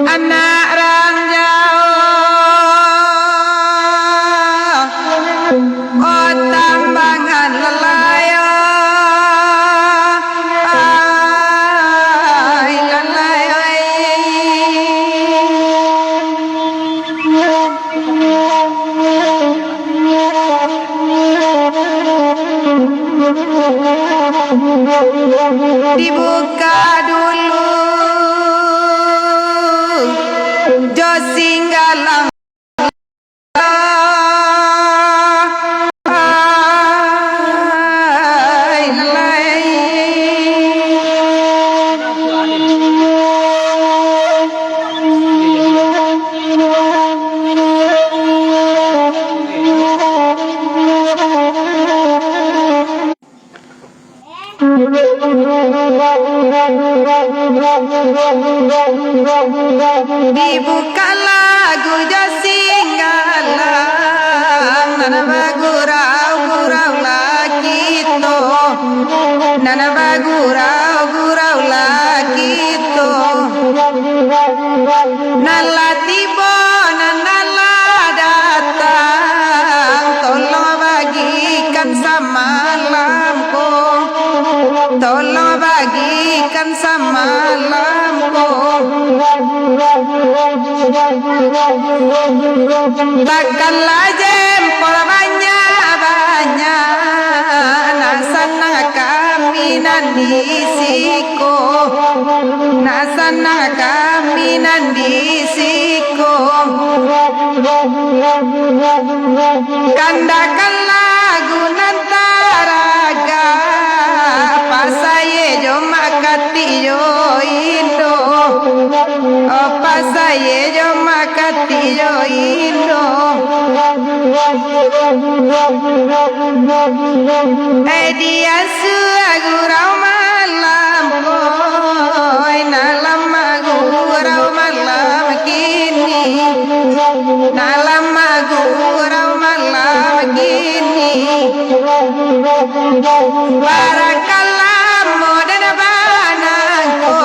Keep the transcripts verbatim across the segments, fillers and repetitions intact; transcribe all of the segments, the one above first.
Anak rang jauah, oh tambangan lalayo, ai lalayo ai. Dibuka dulu jo singgalang. Dibuka lagu jo singgalang, nan bagurau-gurau lah kito, nan bagurau-gurau lah kito. Nan lah tibo, nan, nan lah datang, tolong bagikan samalam ko, tolong bagikan samalam ko. Takkanlah jempol banyak-banyak, nak sanang kami nan di siko. Nak sanang kami nan di siko. Kandakan lagu nan taragak, pasaye jo mak katik jo indo. Oh, pasaye jo mak katik jo indo. Eh, diasuah gurau malam ko, oi, nak lah magurau malam kini, nak lah magurau malam kini. Barakalamo den banangko,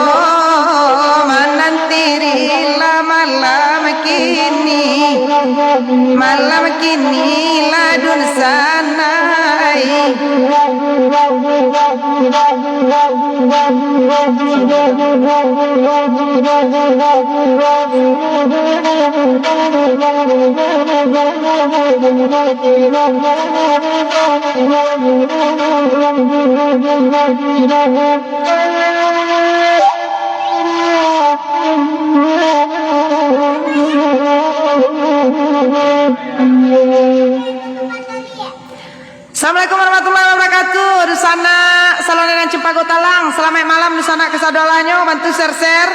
manantiri lah malam kini, malam kini lah dunsanak. Assalamualaikum warahmatullahi wabarakatuh. Dunsanak Salonan Cempako Talang, salamaik malam dunsanak kasadolahnyo, bantu share-share.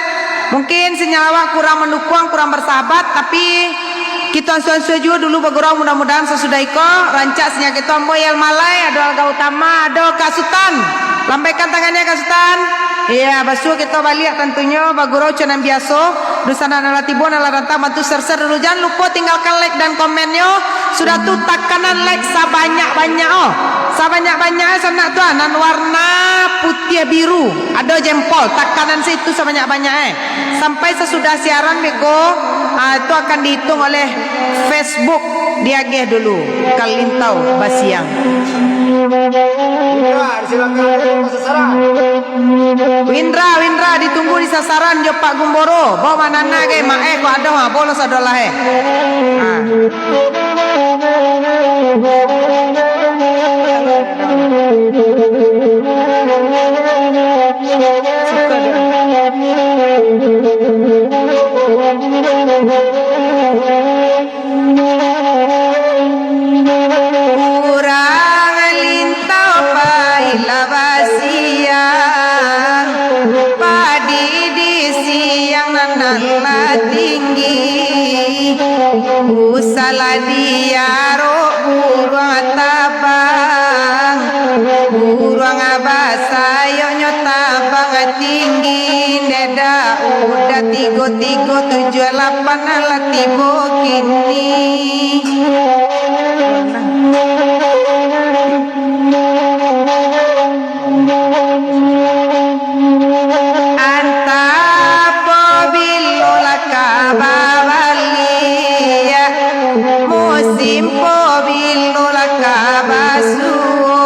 Mungkin sinyal awak kurang mandukuang, kurang basahabat, tapi kito ansua-ansua juo dulu bagurau, mudah-mudahan sasudah iko rancak sinyal kito. Ambo Yel Malai, ado Alga Utama, ado Kak Sutan. Lambaikan tangannya, Kak Sutan. Iya, basuo kito baliak tantunyo, bagurau cako nan biaso. Dunsanak nan lah tibo, nan lah datang, bantu share-share dulu. Jangan lupo tinggalkan like dan komennyo. Sudah tu takanan like sabanyak-banyak, oh. Sabanyak-banyak, eh, sanak tu, ah, nan warna putiah biru. Ado jempol, takanan situ sabanyak-banyak, eh. Sampai sasudah siaran beko, ah, itu akan dihitung oleh Facebook, diagih dulu, kalintau basiang. Indra, silakan masuk sasaran. Windra, Windra, ditunggu di sasaran jo Pak Gumboro. Bawa manana ge, mak eh, kok ado, ha, bolos ado lah, eh. Ha. Lah diarok buruang tabang, buruang basayoknyo tabang tinggi, ndak udah tigo tigo tujuah lapan lah tibo kini. Antah pabilo lah ka babaliak, musim pabilo lah ka basuo,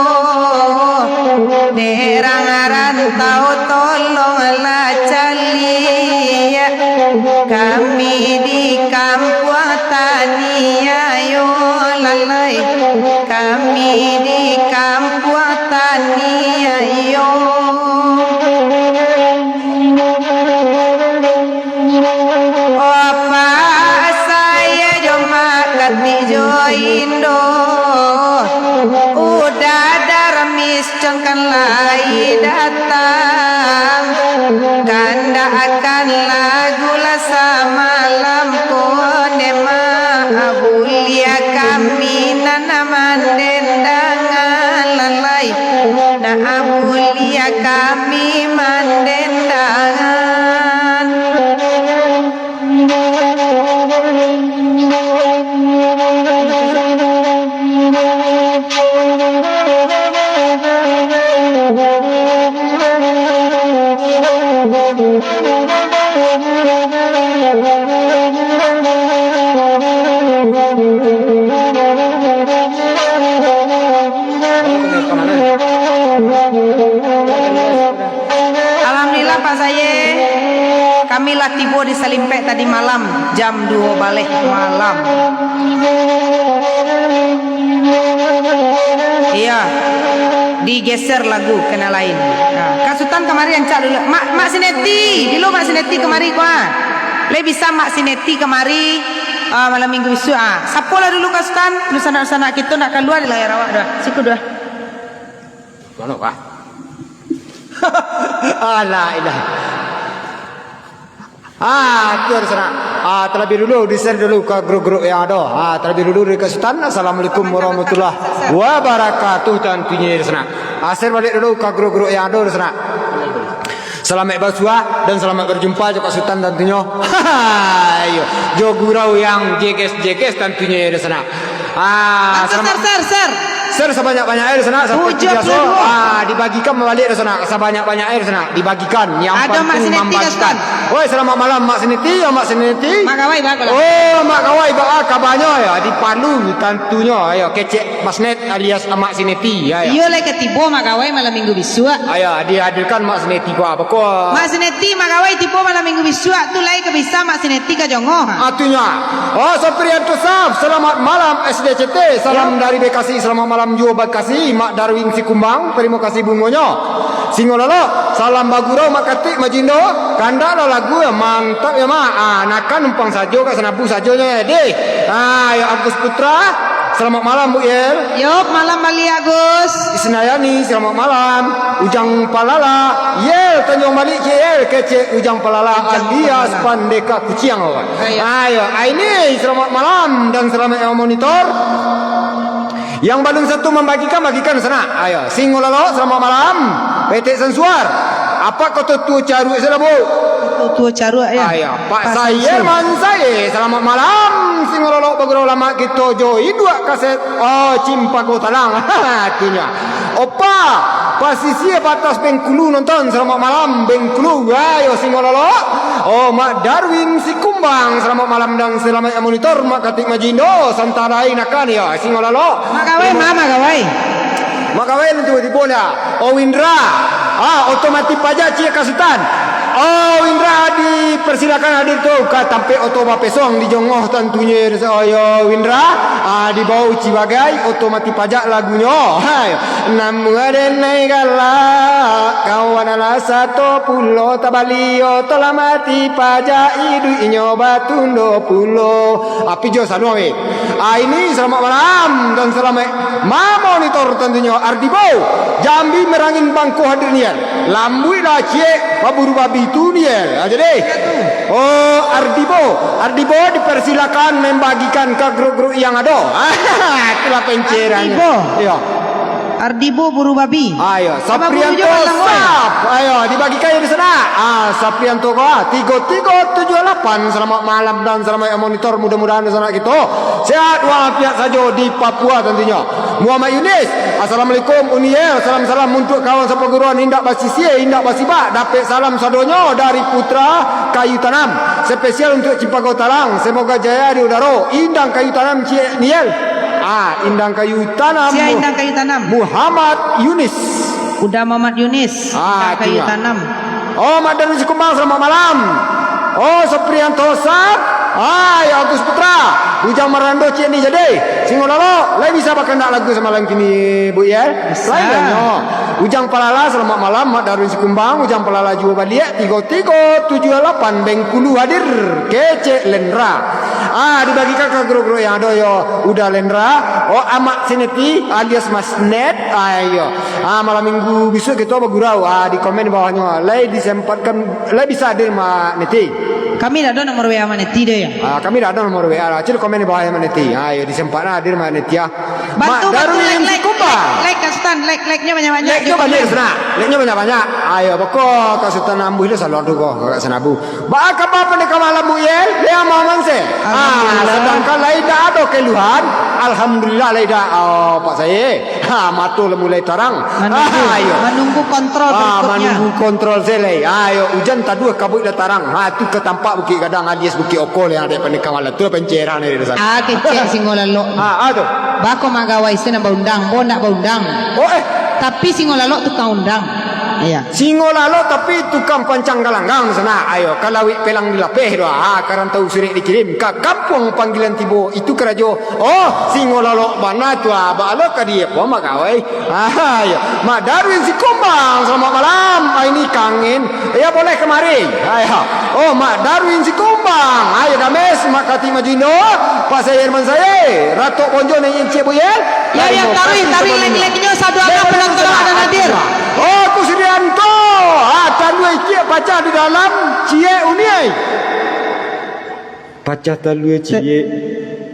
derang rantau tolonglah caliak, kami di kampuang taniayo lalai. Kami di kampuang taniayo. Opak saya jo mak katik jo indo, udah Darmis cangkan lai datang, kandak akan lagu lah samalam ko, ndak mak buliah kami nan mandendangan lalai, ndak buliah kami mandendangan. Alhamdulillah, Pak Saye, kami lah tibo di Salimpek tadi malam, jam duo baleh malam. Iya, digeser lagu kena lain. Nah, Kak Sutan kamari rancak dulu. Mak, Mak Sineti, dulu Mak Sineti kamari, kuah. Lai bisa Mak Sineti kamari, ah, malam minggu isuak, ah. Sapolah dulu Kak Sutan, dunsanak-dunsanak kito ndak kalua di layar awak doh. Siku doh. Mano kah? Alah, ilah. Ah, tu, dunsanak. Ah, talabiah dulu, di-share dulu ka grup-grup yang ado. Ah, talabiah dulu dari Kak Sutan. Assalamualaikum warahmatullahi wabarakatuh, tantunyo, dunsanak. Ah, share baliak dulu ka grup-grup yang ado, dunsanak. Salamaik basuak dan salamaik bajumpa jo Kak Sutan tantunyo. Iyo, jo gurau yang jeges-jeges tantunyo, yo, dunsanak. Ah, Anto salamaik share, share, share. Share sabanyak-banyak, yo, dunsanak, saparti Tujuah biaso. Puluah duo. Ah, dibagikan baliak, dunsanak, sabanyak-banyak, yo, dunsanak, dibagikan. Yang Ado Mak penting Sineti, Kak mambagikan. Sutan. Oi, salamaik malam, Mak Sineti, yo, Mak Sineti. Mak Gawai, ba, kalau. Oh, Mak Gawai, ba, ah, kabanyo, yo, di Palu, tantunyo, yo, kecek Mak Sinet alias Mak Sineti, yo, yo. Iyo, lai ka tibo Mak Gawai malam minggu bisuak. Ayo, dihadirkan Mak Sineti ko, beko. Mak Sineti, Mak Gawai tibo malam minggu bisuak tu lai ka bisa Mak Sineti ka jongoh. Atunyo. Oh, Soprianto Saf, selamat malam S D C T. Salam Yo. dari Bekasi, selamat malam juo Bekasi. Mak Darwin Sikumbang, terima kasih bungonyo. Singo Lolok, salam bagurau Mak Katik Majindo. Kandaklah lagu yang mantap ya, Mak. Ah, nakan numpang sajo, Kak, sanabu sajonyo ya, deh. Ah, ya Agus Putra, selamat malam, Bu Yel. Yo, malam baliak, Gus. Isnayani, selamat malam. Ujang Palala, Yel, Tanjung Balik, Cik Yel, kecek Ujang Palala Ujang alias Palala. Pandeka Kuciang, kawan. Ayo. Ayo, Aini, selamat malam dan selamat yang monitor. Yang balun satu mambagikan, bagikan sanak. Ayo, Singo Lolok, selamat malam. Petek Sansuar. Apak Koto Tuo Caruak salah, Bu? Koto Tuo Caruak, ya. Ayo, Pak Pak Sayel Sansuar. Mansaye, selamat malam. Singo Lolok bagurau lamak kito jo iduak kaset. Oh, Cimpago Talang. Atunyo. Opa, pasisia batas Bengkulu nonton. Selamat malam, Bengkulu. Ayo, Singo Lolok. Oh, Mak Darwin Sikumbang. Selamat malam dan selamat monitor, Mak Katik Majindo. Santara inakan, ya, Singo Lolok. Mak Gawai, Terima Mak, Mak Gawai. Mak Gawai nanti tibo lah. Oh, Windra. Ah, otomatis pajak, Cik Kasutan. Oh, Windra dipersilakan hadir tu ka tampek oto bapesong di jongoh tantunyo. Oh, yo, Windra. Ah, dibao Cibagai, otomatis pajak lagunyo. Hai. Namuah denai galak, kawan alah sato pulo, tabali oto lah mati pajak, iduiknyo batundo pulo. Api jo sanuang, weh. Ah, ini selamat malam dan selamat mamonitor tentunyo. Ardibo, Jambi Merangin Bangko hadir nian. Lambuik lah ciek, baburu babi tu nian. Ah, jadi. Oh, Ardibo, Ardibo dipersilakan membagikan ke grup-grup yang ada. Itulah pencerahan. Ardibo. Iya. Ardibo buru babi. Ayo, Saprianto Sap. Ayo, dibagikan di sana. Ah, Saprianto ko, ah, tigo tigo tujuh lapan. Selamat malam dan selamat monitor. Mudah-mudahan di sana gitu. Sehat walafiat sajo di Papua tentunya. Muhammad Yunis, "Assalamualaikum, Uniel. Salam-salam untuk kawan sapaguruan. Indak basisia, indak basibak. Dapek salam sadonyo dari Putra Kayu Tanam. Spesial untuk Cipago Talang. Semoga jaya di udaro. Indang Kayu Tanam, Cik Niel." Ah, Indang Kayu Tanam. Sia Indang Kayu Tanam. Muhammad Yunis. Uda Muhammad Yunis, Ah, Indang Kayu Tanam. Oh, Mak Darwin Sikumbang, selamat malam. Oh, Suprianto Sat. Ah, ya, Agus Putra. Ujang Marando, Cik Ni jadi. Singo Lalo, lai bisa bakandak lagu samalam kini, Bu, ya? Bisa. Lain, no. Ujang Palala, selamat malam, Mak Darwin Sikumbang. Ujang Palala juo baliak, tigo tigo tujuh lapan, Bengkulu hadir, kecek Lendra. Ah, dibagikan ke grup-grup yang ada, yo. Uda Lendra, oh, Amak Sineti alias Mas Net, ayo. Ah, malam minggu besok kita bagurau. Ah, di komen di bawahnyo. Lai disempatkan, lai bisa hadir Mak Neti. Kami dak ada nomor W A Mak Neti deh, ya. Ah, kami dak ada nomor W A lah. Cil komen di bawah ya Mak Neti. Ah, yo disempat lah hadir Mak Neti, ah. Bantu, Mak bantu, Darwin like, like, Sikumbang. Like, like, Kak Sutan, like, like-nyo banyak-banyak. Like-nyo banyak, Sutan. Like-nyo banyak-banyak. Ayo, pokok Kak Sutan ambuih lu salon tu kok, Kak Sanabu. Ba kaba pandeka malam, Bu Yel? Dia mau manse. Ah, Alhamdulillah. Sedangkan lai dak ada keluhan. Alhamdulillah, lai dak. Oh, Pak Saye. Ha, mato lah mulai tarang. Manunggu, Ah, iyo. manunggu kontrol Ah, berikutnya. manunggu kontrol selai. Ayo, ujan taduah kabuik lah tarang. Ha, tu ka tampak Bukik Gadang alias Bukik Okol yang ada pandeka malam. Tu lah pencerahan dari sana. Ah, kecek Singo Lalok. Ah, ah, tu. Bako Mak Gawai se nan baundang, bo ndak baundang. Oh, eh. Tapi Singo Lalok tukang undang. Iya. Singo Lalok tapi tukang pancang galanggang di sana. Ayo, ka lawik pelang dilapeh doa. Ha, ka rantau surek dikirim. Ka kampuang panggilan tibo. Itu karajo. Oh, Singo Lalok bana tu, ah, baa lo ka di apo, Mak Gawai? Ah, iyo. Mak Darwin Sikumbang, selamat malam. Ah, ini kangen. Ya, boleh kemari. Ayo. Oh, Mak Darwin Sikumbang. Ayo, Games, Mak Kati Majindo, Pak Sayer Mansaye, Ratok Bonjo nan Encik Buyel. Ya, ya, tarik, tarik lek-leknyo, sadu agak penonton ada hadir. Oh, Kusrianto. Ah, tandu ikiak pacah di dalam, ciek uniai. Pacah talua ciek.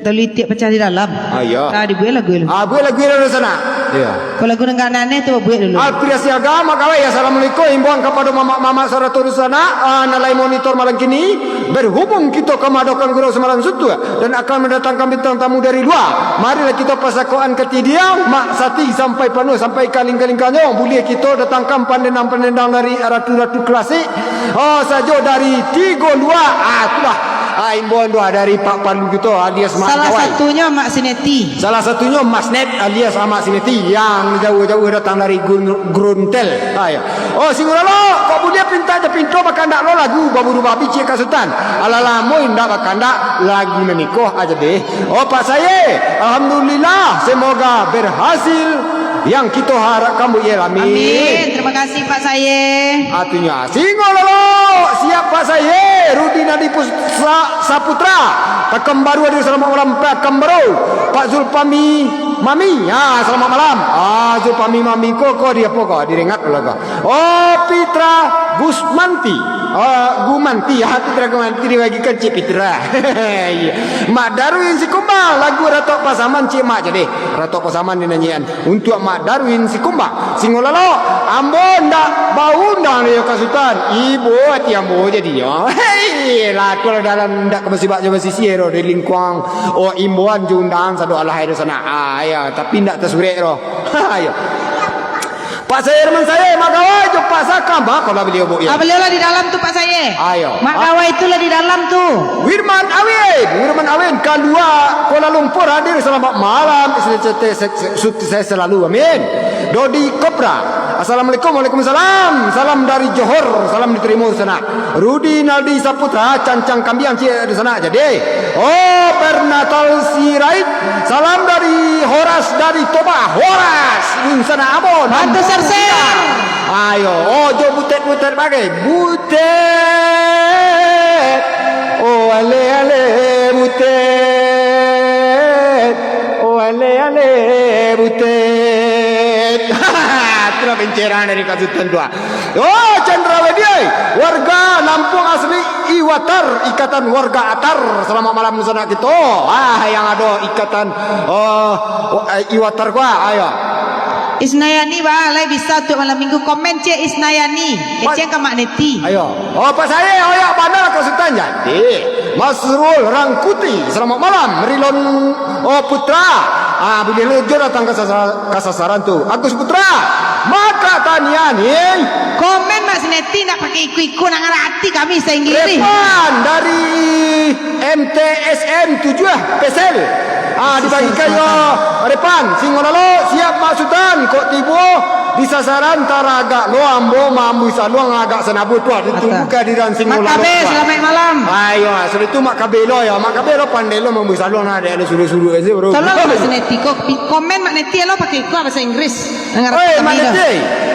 Talua itiak pacah di dalam. Ah, iyo. Ah, dibuek lagu lu. Ah, buek lagu lu di sana. Iyo. Kalau lagu nan agak aneh tu, buek dulu. Alpira Siaga, Mak Gawai, assalamualaikum. Himbauan kapado mamak-mamak sarato di sana, ah, nan lai monitor malam kini. Berhubung kito ka maadokan gurau samalam suntuak dan akan mandatangkan bintang tamu dari lua, marilah kito pasakoan ka tidiang, Mak Sati sampai panuah, sampai ka lingka-lingkanyo. Buliah kito datangkan pandendang-pandendang dari ratu-ratu klasik, oh, sajo dari Tigo Luak. Ah, itulah. Ah, imbauan doa dari Pak Palu kito alias Mak Salah Gawai. satunyo Mak Sineti. Salah satunyo Mas Net alias Amak Sineti yang jauah-jauah datang dari Gun-, Gruntel. Ah, ya. Oh, Singo Lalok, kok buliah pintak jo pinto bakandak lo lagu baburu babi ciek Kak Sutan. Alah lamo indak bakandak lagu nan iko aja deh. Oh, Pak Saye, alhamdulillah, semoga berhasil yang kito harapkan, Bu Yel. Amin. Amin. Terima kasih, Pak Saye. Artinya, Singo Lalok, siap Pak Saye. Rudi Nadi Pus-, Sa-, Saputra, Pekanbaru hadir, selamat malam, Pekanbaru. Pak Zulpami Mami, ya, selamat malam. Ah, Zulpami Mami, ko, ko, di apo ko, di Rengat lah ko. Oh, Pitra Gusmanti. Oh, Gumanti, ya, Pitra Gumanti dibagikan Cik Pitra. Iya. Mak Darwin Sikumbang, lagu Ratok Pasaman, Cik Mak jadi. Ratok Pasaman dinyanyian. Untuak Mak Darwin Sikumbang, Singo Lalok, ambo ndak baundang dek Kak Sutan. Ibo ati ambo jadinyo. Hei, lah, tu lah dalam ndak ka basibak jo basisia doh di lingkuang, oh, imbauan jo undangan sado alah ado sana. Ah, ya, tapi ndak tasurek doh. Ayo. Pak Sayer Mansaye, Mak Gawai jo Pak Sakam, ha, kalau beliau, Bu, ya. Ah, beliau lah di dalam tu, Pak Saye. Ayo. Mak Ah. Gawai tu lah di dalam tu. Wirman Awin, Wirman Awin, kalua Kuala Lumpur hadir, selamat malam. Sukses selalu, amin. Dodi Kopra, assalamualaikum, waalaikumsalam. Salam dari Johor, salam diterima sana. Rudi Naldi Saputra, cancang kambiang ciek di sana jadi. Oh, Bernatal Sirait, salam dari Horas dari Toba. Horas, di sana apo? Bantu sersen. Ayo, ojo butet-butet bagai. Butet. Oh, ale-ale butet. Pencerahan dari Kak Sutan tu, ah. Oh, Chandra Wediai, warga Lampung asli Iwatar, ikatan warga Atar. Selamat malam, sanak kito. Ah, yang ado ikatan, oh, oh, eh, Iwatar ko, ah, ayo. Isnayani, ba, lai bisa tu malam minggu. Komen ciek Isnayani. Kecek ka Mak Neti. Ayo. Oh, Pak Sae, oyak bana Kak Sutan jadi. Masrul Rangkuti, selamat malam. Rilon, oh, Putra. Ah, buliah lo jo datang ka sasa-, ka sasaran tu. Agus Putra, maka tanian, eh. Komen Mak Sineti nak pakai iku-iku, nak ngarati kami sainggiri. Repan dari M T S M tujuh, Pesel. Ah, dibagikan yo, Repan, Singo Lalo, siap Mak Sutan, kok tibo di sasaran taragak lo ambo maambuih saluang agak sanabu tuah, ditunggu kehadiran Singo Lalo. Mak Kabe, selamat malam. Ayo, sudah itu Mak Kabe lo yo, Mak Kabe lo pandai lo maambuih saluang nah, dek lo suruh-suruh aja, bro. Tolong Mak Sineti, kok pi-, komen Mak Neti lo pakai iku bahasa Inggris. Oi, Mak Neti.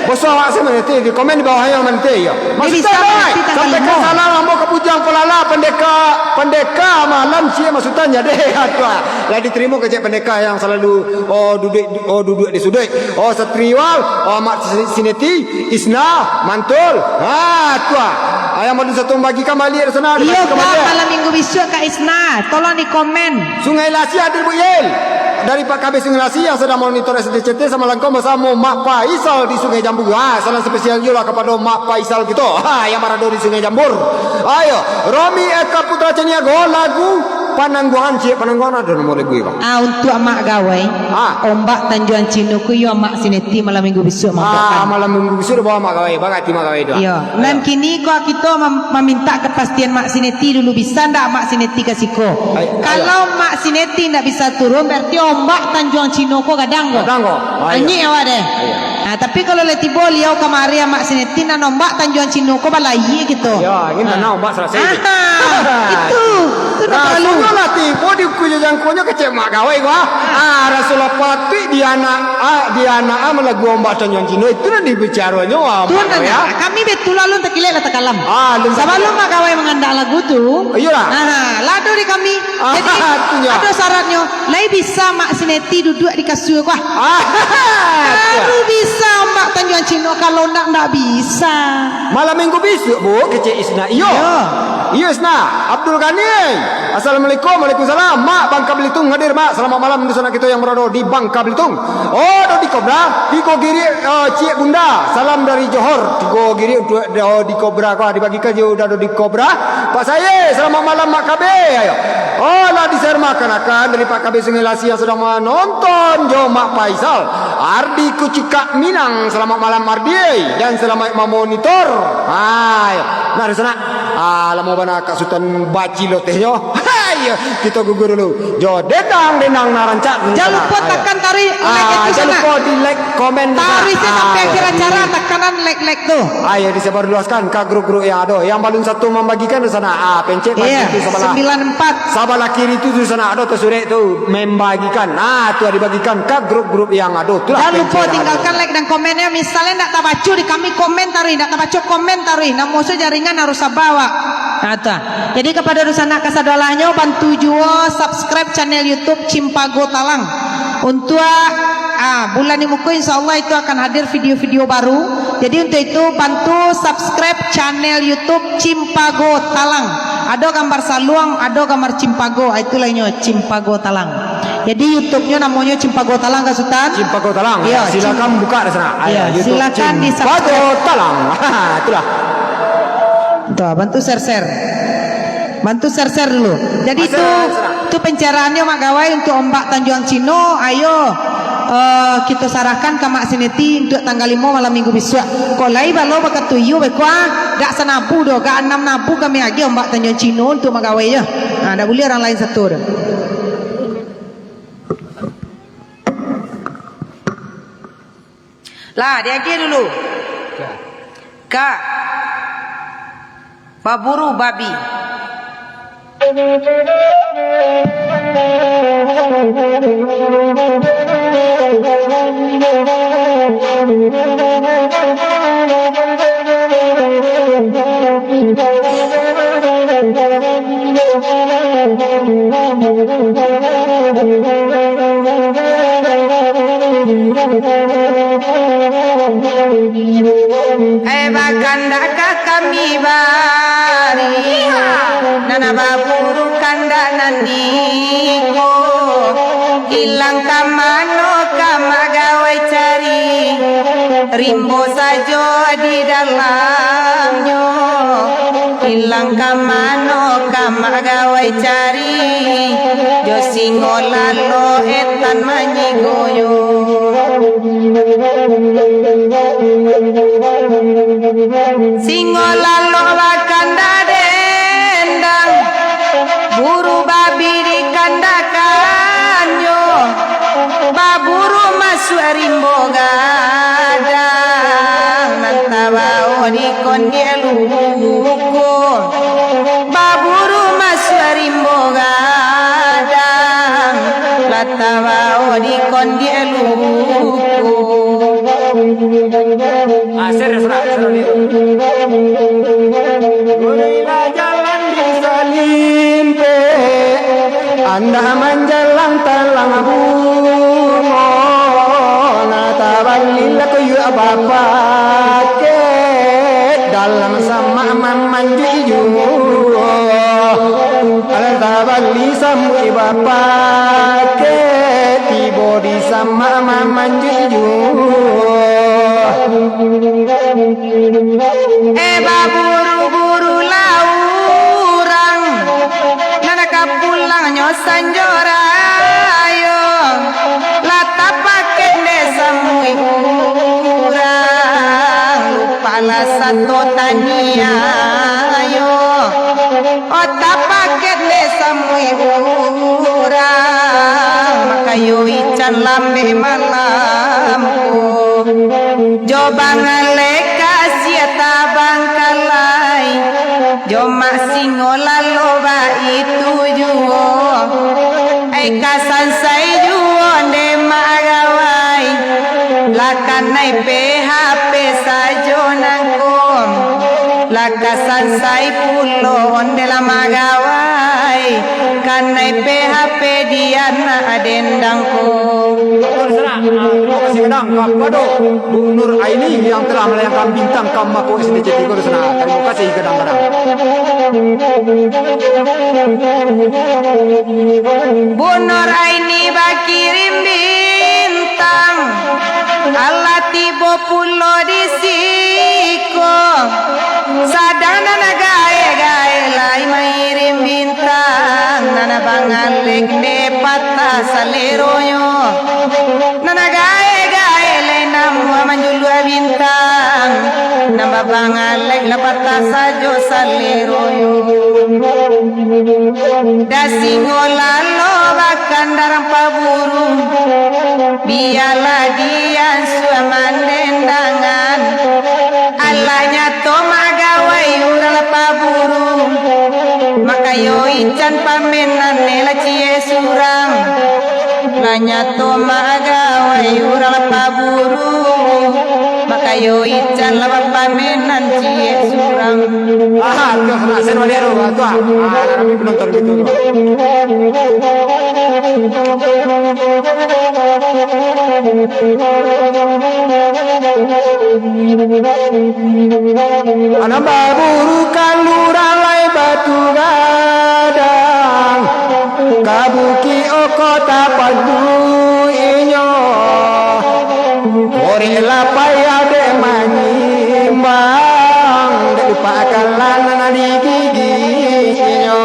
Boso awak se Mak Neti, di komen di bawah yo Mak Neti yo. Mak Sutan, sampaikan salam ambo ka Bujang Pelala, Pandeka, Pandeka malam ciek Mak Sutan jadi. Aduh, lah diterima kecek Pandeka yang selalu, oh, duduk, oh, duduk di sudut. Oh, Satriwal, oh, Mak Si-, Sineti, Isna, Mantul. Ha, tu ah. Ayam baru satu bagi kembali di sana. Iyo, Kak, malam minggu bisuak Kak Isna. Tolong di komen. Sungai Lasi hadir, Bu Yel. Dari Pak Kabeh Sungai Lasi yang sedang monitor S T C T sama langkau bersama Mak Faisal di Sungai Jambur. Ha, salam spesial juo lah kepada Mak Faisal kito. Ha, yang berada di Sungai Jambur. Ayo, Romi Eka Putra Caniago, lagu Panangguangan, ciek Panangguangan ado namo lagu ko? Ah, untuk Mak Gawai. Ah. Ombak Tanjuang Cino ko iyo Mak Sineti malam minggu bisuak. Ah, malam minggu bisuak dah bawa Mak Gawai. Bagati Mak Gawai tu. Iyo. Nan kini ko kito mem-, maminta kepastian Mak Sineti dulu, bisa ndak Mak Sineti ka siko? Ai, ayo. Kalau Mak Sineti ndak bisa turun, berarti ombak Tanjuang Cino ko gadang ko. Gadang ko. Ayo. Anyik awak deh. Ayo. Nah, tapi kalau lah tibo liau kamari, Mak Sineti, nan ombak Tanjuang Cino ko balayia kito. Yo, ingin tanah ombak selesai. Aha, itu. Itu dah terlalu. Rasulullah lah tibo di Kujo Jangkonyo kecek Mak Gawai ko, ah. Ah, Rasulullah patuik di anak, ah, di anak, ah, lagu ombak Tanjuang Cino itu nan dibicaronyo, ah, Mak Gawai, ah. Kami betul lalu takilek lah takalam. Ah, lun. Sabalum Mak Gawai mangandak lagu tu. Iyolah. Aha, lado di kami. Jadi, ado syaratnyo. Lai bisa Mak Sineti duduak di kasua ko, ah? Ah, baru bisa ombak Tanjuang Cino, kalau ndak, ndak bisa. Malam minggu bisuak, Bu, kecek Isna. Iyo. Iyo. Iyo, Isna. Abdul Ghani. Assalamualaikum. Waalaikumsalam. Mak, Bangka Belitung hadir, Mak. Selamat malam untuk sanak kito yang berada di Bangka Belitung. Oh, Dodi Kobra, Tigo Giri, eh, Ciek Bunda. Salam dari Johor. Tigo Giri untuk Dodi Kobra ko, dibagikan jo Dodi Kobra. Pak Sae, selamat malam Mak Kabe. Ayo. Oh, lah disermakan-akan dari Pak Kabe Sungai Lasi yang sedang menonton jo Mak Faisal. Ardi Kucikak Minang, selamat malam Ardi. Dan selamat mamonitor. Hai. Nah, di sana. Ah, lamo bana Kak Sutan baciloteh nyo. Hai, kito gugur dulu. Jo dendang-dendang nan rancak. Jan lupo takan taruih like itu sana. Jan lupo di like, komen di sana. Taruih sampai akhir acara, takanan like-like tu. Ayo disebarluaskan ka grup-grup yang ado. Yang balun satu mambagikan di sana. Ah, pencet bagi itu sabalah. Sembilan empat. Sabalah kiri tu di sana ado tasurek tu, membagikan. Ah, tu dibagikan ka grup-grup yang ado. Itulah pencet yang ado. Jan lupo tinggalkan like dan komen ya. Misalnya ndak tabaco di kami komen taruih, ndak tabaco komen taruih. Namo so jaringan harus sabar awak. Nah, tu ah. Jadi, kapado dunsanak kasadolahnyo, bantu juo subscribe channel YouTube Cimpago Talang. Untuak, ah, bulan di muko, insya Allah itu akan hadir video-video baru. Jadi, untuk itu, bantu subscribe channel YouTube Cimpago Talang. Ado gambar saluang, ado gambar cimpago. Ah, itulah inyo, Cimpago Talang. Jadi, YouTube-nyo namonyo Cimpago Talang, Kak Sutan? Cimpago Talang. Iyo, ya, silakan buka di sana. Ayo, YouTube silakan di-subscribe. Cimpago Talang. Itulah. Tu, bantu share-share. Bantu share-share dulu. Jadi tu, tu penceraannyo Mak Gawai untuk ombak Tanjuang Cino. Ayo, eh, kito sarahkan ka Mak Sineti untuk tanggal limo malam minggu bisuak. Kok lai balo bakatuju beko ah, gak sanabu doh, gak anam nabu kami agiah ombak Tanjuang Cino untuk Mak Gawai je. Ha, dak buliah urang lain satu doh. Lah, diagiah dulu. Ka. Baburu babi. Mibari, nan baburu kandak nan iko, ilang ka mano ka mak gawai cari, rimbo sajo di dalamnyo, ilang ka mano ka mak gawai cari, jo singo lalo etan manyigonyo. Singo lalok bakanda dendang, buru babi dikandakannyo, baburu masuak rimbo gadang, nan tabao di kondiak luko, baburu masuak rimbo gadang, lah tabao di kondiak luko. Ah, serius, Ra, serius. Gurila jalan di salimpek, andak manjalang talang bungo, nah tabalilah kuyuak bapaket, dalam samak mamanjuik juo. Alah tabali sambuik bapaket, tibo di samak mamanjuik juo. Eh, baburu-buru lah urang, nan ka pulangnyo sanjo rayo, lah tapaket dek sambuik urang, lupalah sato taniayo. Oh, tapaket dek sambuik urang, makayo ican lambek malam ko. Jo bangalek ka sia tabangkalai, jo mak singo lalo baitu juo. Ai ka sansai juo nde mak gawai, lah kanai P H P sajo nangko. Lah ka sansai pulo onde lah magawai, kanai P H P di anak dendang ko. Betul, Sanak. Ah, terima kasih gadang kapado Bu Nur Aini yang telah melayangkan bintang ka mako S D C tigo, Sanak. Terima kasih gadang-gadang. Bu Nur Aini bakirim bintang. Alah tibo pulo di siko, sadang nan gaek-gaek lai mairim bintang, nan bangalek nde patah saleronyo, nan gaek-gaek lai namuah manjuluak bintang, nan babangalek lah patah sajo saleronyo. Dah singo lalo bakandarang paburu, bialah diansuah mandendangan. Alah nyato magawai urang lah paburu, makayo ican pamenan ne lah ciek surang. Lah nyato magawai urang lah paburu, makayo ican lah bapamenan ciek surang. Ah, tu, ah, sen baliak tu, ah, tu, ah. Ah, rami penonton gitu tu. Anak baburu kalurang lai batu gadang, ka bukik oko tapandu inyo. Korek lah payah dek manyimbang, dek lupakan lah nan digiginyo.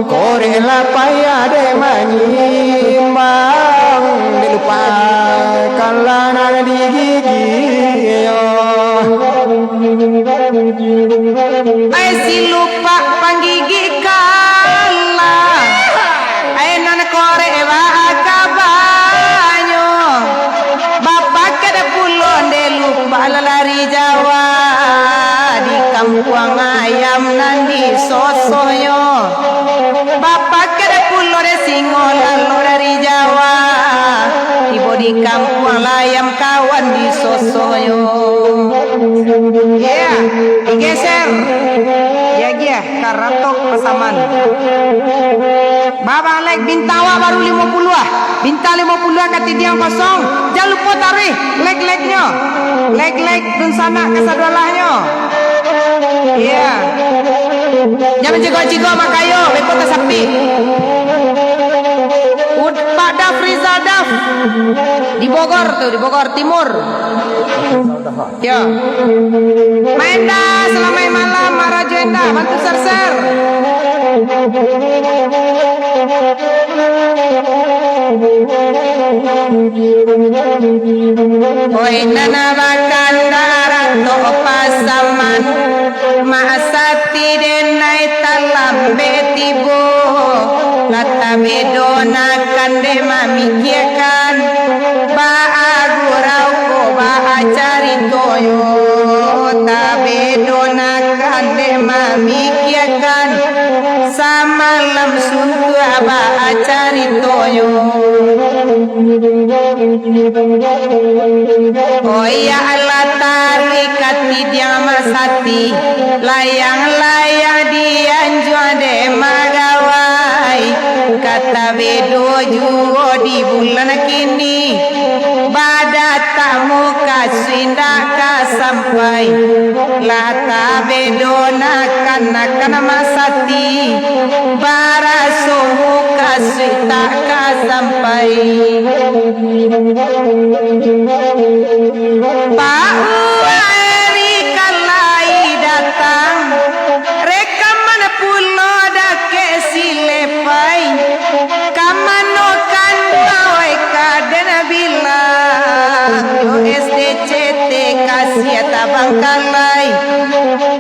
Korek lah payah dek manyimbang, dek lupakan lah nan digiginyo. Ai si lupak panggigik kalah, ai nan korek baa kabanyo. Bapaket pulo nde lupak lah lari Jawa, di kampuang ayam nan disosohnyo. Bapaket pulo dek singo lalok dari Jawa, tibo di kampuang lah ayam kawan disosohnyo. Ya, digeser. Ya, ya, karatok pasaman. Babalek bintang awak baru limo puluah. Bintang limo puluah katidiang kosong. Jan lupo taruih like-like-nyo. Like-like dunsanak kasadoalahnyo. Iya. Jan mancigok-cigok makayo, beko tasapik. Ud-, Pak Daf, Rizal Daf. Di Bogor tu, di Bogor Timur. Yo. Maenda, salamaik malam, Marajo Enda, bantu share-share. Oi, nan bakandak ratok pasaman, Mak Sati denai talambek tibo, lah tabedo nakan dek mamikiakan, baa gurau ko baa caritonyo, tabedo nakan dek mamikiakan, samalam suntuak baa caritonyo. Oh ya Allah, taruih ka tidiang Mak Sati, layang-layang dianjuang dek magawai, ka tabedo juo di bulan kini, badatak mukasuik indak ka sampai, lah tabedo nakan-nakan Mak Sati, baraso mukasuik tak ka sampai. Pak Uwairi ka lai datang, rekaman pulo dakek silepai, ka mano kanduang wai ka den bilang, yo S D C T kasiah tabangkalai.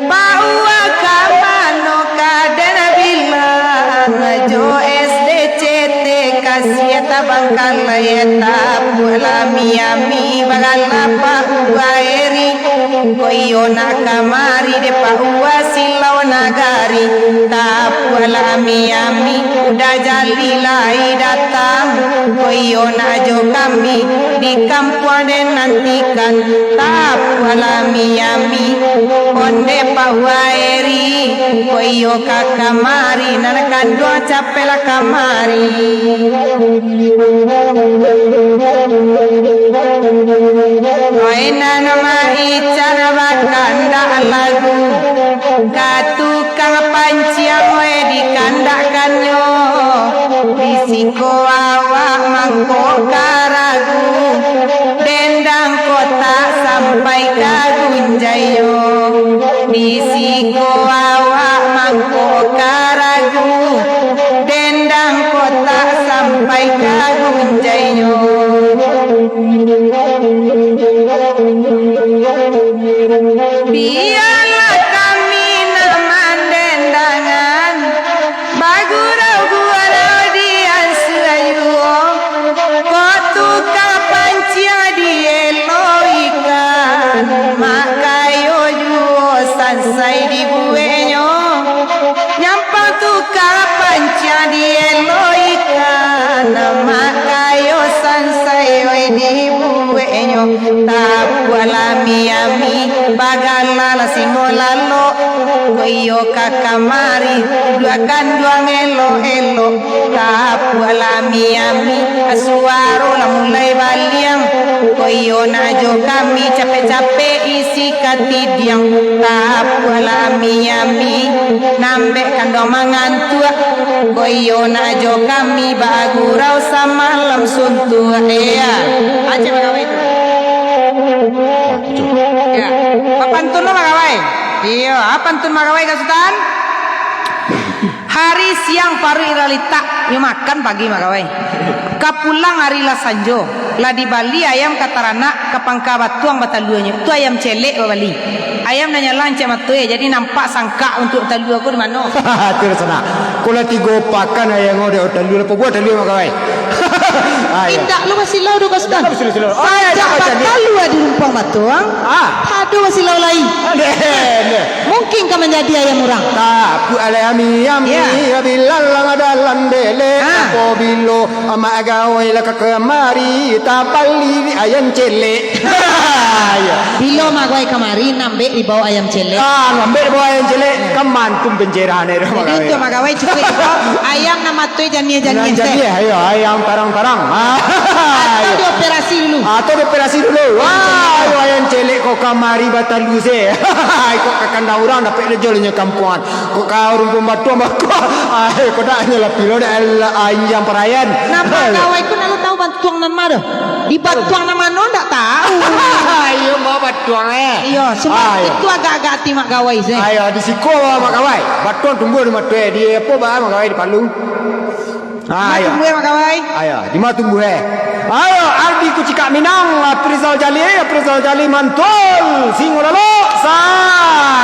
Pak Uwa ka mano ka den bilang, jo S D C T kasiah tabangkalai, tapuak lami-ami bagala Pak Uwairi. Ko iyo nak kamari dek Pak Uwa silau nagari, tapuak lami-ami Uda Jali lai datang. Ko iyo nak jo kami di kampuang den nantikan, tapuak lami-ami ondeh Pak Uwairi. Ko iyo ka kamari nan kanduang capeklah kamari. Oi nan maican bakandak lagu, ka tukang panciang weh dikandakannyo. Di siko awak mangko ka ragu, dendang kotak sampai ka gunjainyo. Di siko awak mangko ka ragu, dendang kotak sampai ka gunjainyo. Bialah kami nan mandendangan, bagurau-gurau di ansua juo. Kok tukang panciang dielok ikan, mak kayo juo sansai dibueknyo. Nyampang tukang panciang dielok ikan, mak kayo sansai oi dibueknyo. Tapuak lami-ami bagala lah singo lalok, ko iyo ka kamari duduak kanduang elok-elok. Tapuak lami-ami, suaro lah mulai baliang. Ko iyo nak jo kami capek-capek isi katidiang. Tapuak lami-ami, nambek kanduang mangantuak. Ko iyo nak jo kami bagurau samalam suntuak. Iya. Aceh bagawai tu. Ya. Papantun lo bagawai. Iyo, apa pantun bagawai ka Sutan? Hari siang paruik lah litak, nyo makan pagi magawai. Ka pulang ari lah sanjo, lah dibali ayam ka taranak, ka pangka batuang bataluanyo. Tu ayam celek babali. Ayam nan nyalang cek mato, eh, jadi nampak sangkak untuk talua ko di mano. Tu lah sanang. Ko lah tigo pakan ayam ko dek talua, lah pabuah talua magawai. Ah, ya. Indak lo basilau doh, Sutan. Indak lo basilau-silau. Oh, ya, ya, Sajak ya, ya. Batalua di rumpuang batuang, ah, ado basilau lai. Deh, deh. Mungkin ka manjadi ayam urang. Tapuak lami-ami, ya, bilalang dalam belek. Ah. Apabilo amak gawai lah ka kamari, tabali ayam celek. Ya. Bilo magawai kamari, nambek dibawa ayam celek. Ah, nambek dibawa ayam celek, ka mantum pencerahan. Jadi, untuak magawai cukuik iko, ayam nan matoi janiah-janiah, Nan janiah, iyo, ayam tarang-tarang. Ah, atau Dioperasi dulu. Ah, tu dioperasi dulu. Wah, yo ayam celek kok kamari batalu se. Kok ka kandang urang dapek jo inyo kampuangan. Kok ka rumpuan batuang bako. Ai, kok dak nyo lah pilo dak, ah, injang parayan. Nah, Mak Gawai ko nak lo tahu batuang nan ma doh? Di batuang nan mano dak tahu. Iyo, ma batuang, eh. Iyo, cuma Ah, iyo. itu agak-agak ati Mak Gawai se. Ayo, di siko Mak Gawai. Batuang tumbuah di mato, eh. Di apo ba Mak Gawai di Palu? Ah, Ma ayo. tumbuah, Mak Gawai? Ayo, di ma tumbuah, eh? Ayo, Ardi Kucikak Minang, Aprizal Jali, Aprizal Jali Mantul, Singo Lalok, sa,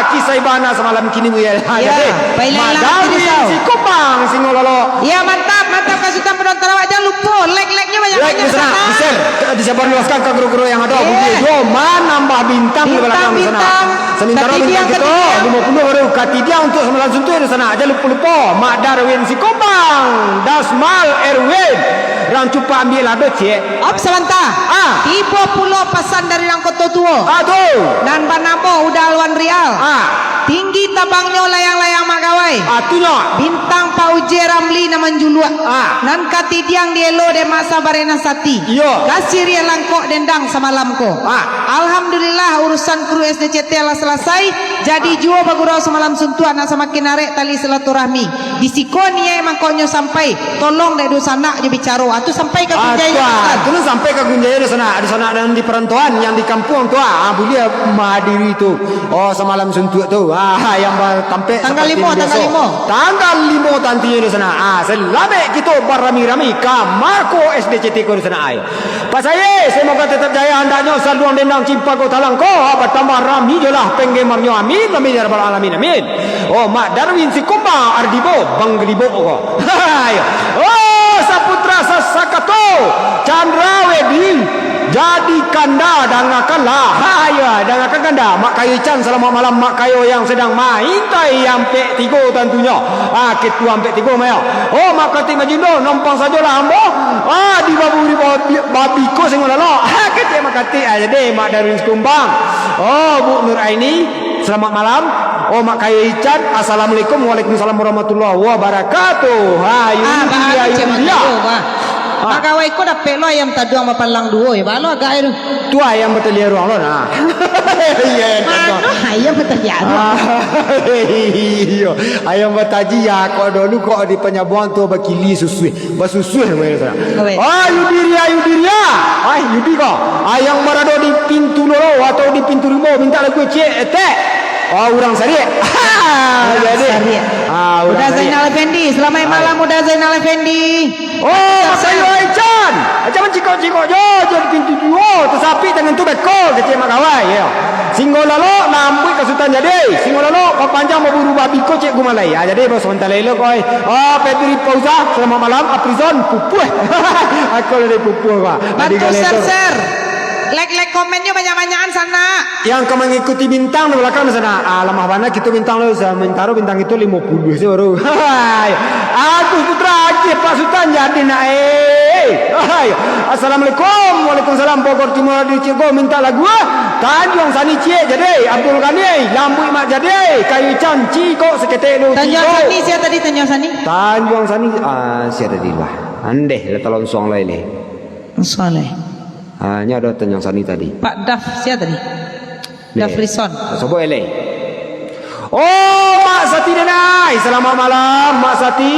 kisah ibana samalam kini muyel. Ha, Ya, jadi, pailah Mak lah Darwin Aprizal. Sikumbang, Singo Lalok. Ya, mantap, mantap, Kak Sutan penonton awak. Jangan lupa, like-like-nya banyak-banyak Like di sana, sana. di-share, disebarluaskan ke grup-grup yang ada. Eh. Budi, yo, manambah bintang di Bintang, belakang di sana. bintang. Sementara Katidiang, bintang kita katidiang. lima puluh baru. Katidiang untuk samalam suntuak di sana. Jangan lupa-lupa, Mak Darwin Sikumbang, Dasmal Erwin. Rang cupak ambiak lado, cek. Op, sabanta. Ah. Tibo pulo pasan dari rang Koto Tuo. Ah, tu. Nan banamo Uda Alwan Rial. Ah. Tinggi tabangnyo layang-layang Mak Gawai. Ah, tu nyo. Bintang Pak Uje Ramli nan manjuluak. Ah. Nan katidiang dielo dek Mak Sabarina Sati. Iyo. Kasiriah langkok dendang samalam ko. Ah. Alhamdulillah, urusan kru S D C T lah salasai. Jadi Ah. juo bagurau samalam suntuak, nak samakin arek tali silaturahmi. Di siko niaik mangkonyo sampai, tolong dek dunsanak jo bicaro. Ah, tu sampai ka Ah, Gunjai tu, ah, Ustaz. tu lah sampai ka Gunjai dunsanak, dunsanak nan di parantauan, yang di kampuang tu, ah, ah, buliah mahadiri tu. Oh, samalam suntuak tu. Ah, yang batampek Tanggal seperti limo, biaso. tanggal limo. Tanggal limo tantinyo dunsanak. Ah, salamaik kito barami-rami ka mako S D C T ko dunsanak ai. Pasaye, semoga tetap jaya andaknyo saluang dendang cimpago talangko, ah, batambah rami jolah penggemarnyo. Amin, amin, ya rabbal alamin, amin. Oh, Mak Darwin Sikumbang, Ardibo, Bang Gelibo ko. Hai. Oh, saputra sasakato, Chandra Wedding, jadi kanda, dangakanlah. Hai, ya, dangakan kanda. Mak Kayo Ican, selamat malam, Mak Kayo yang sedang maintai ampek tigo tantunyo. Ah, ketua ampek tigo mayo. Oh, Mak Katik Majindo, nompang sajolah ambo. Ah, di babu di babi, babi ko singo lalok. Ah, kecek Mak Katik aja deh, Mak Darwin Sikumbang. Oh, Bu Nur Aini, selamat malam. Oh, Mak Kayo Ican, assalamualaikum. Waalaikumsalam warahmatullahi wabarakatuh. Ha, Ah, Yudi, bah, ya, anu, cek Yudi, Mak ya. Kayo, bah. Ah. Mak Gawai ko dapek lo ayam taduang bapalang duo, ya, bah, lo agak itu. Tu ayam bataliaruang lo, nah. Iya, iya, Mano taduang. ayam bataliaruang? Ah, iyo. Ayam bataji, ya, kok dulu, kok di Panyabuang tu bakili susu. Basusuah namo inyo sanak. Awet. Ah, Yudiria, Yudiria. Ai, Yudi ko. Ah, yang barado di pintu loro atau di pintu rimbo, mintak lagu ciek, etek. Ah, urang Sariak. Urang Jadi. Sariak. Ah, urang Uda Sariak. Zainal Effendi. Selamat Ai. malam, Uda Zainal Effendi. Oh, Sukses. Makayo Aican. Aican mancikok-cikok jo, jo di pintu juo. Tasapi tangan tu beko, kecek Mak Gawai, yo. Singo lalok, lambuik ka Sutan Jadi. Singo lalok, papanjang baburu babi ko, cek gumalai. Ah, jadi, bos, sabanta lai lo, koi. Ah, Febri Pauza, selamat malam, Aprizon, pupuh. Aku lah dari pupuh, Pak. Jadi, Bantu galetor. share-share. Like-like komennyo banyak-banyakan, sanak. Yang ka mangikuti bintang di balakang di sana. Ah, lamah bana kito bintang lo, samantaro bintang kito limo puluah se baru. Hai. Agus Putra Aceh Pak Sutan jadi nak, eh. Hai. Assalamualaikum. Waalaikumsalam. Bogor Timur di Cigo minta lagu, ah. Tanjuang Sani ciek jadi. Abdul Ghani, lambuik mak jadi. Kayu Ican, cikok saketek lu, Tanjuang cikok. Sani, sia tadi Tanjuang Sani? Tanjuang Sani, ah, sia tadi lah. Andeh lah talonsuang lai leh. Lonsuang lai. Ah, nyo ado Tanjuang Sani tadi. Pak Daf, sia tadi? Deh. Dafrison. Sobo eleh. Oh, Mak Sati Denai. Selamat malam, Mak Sati,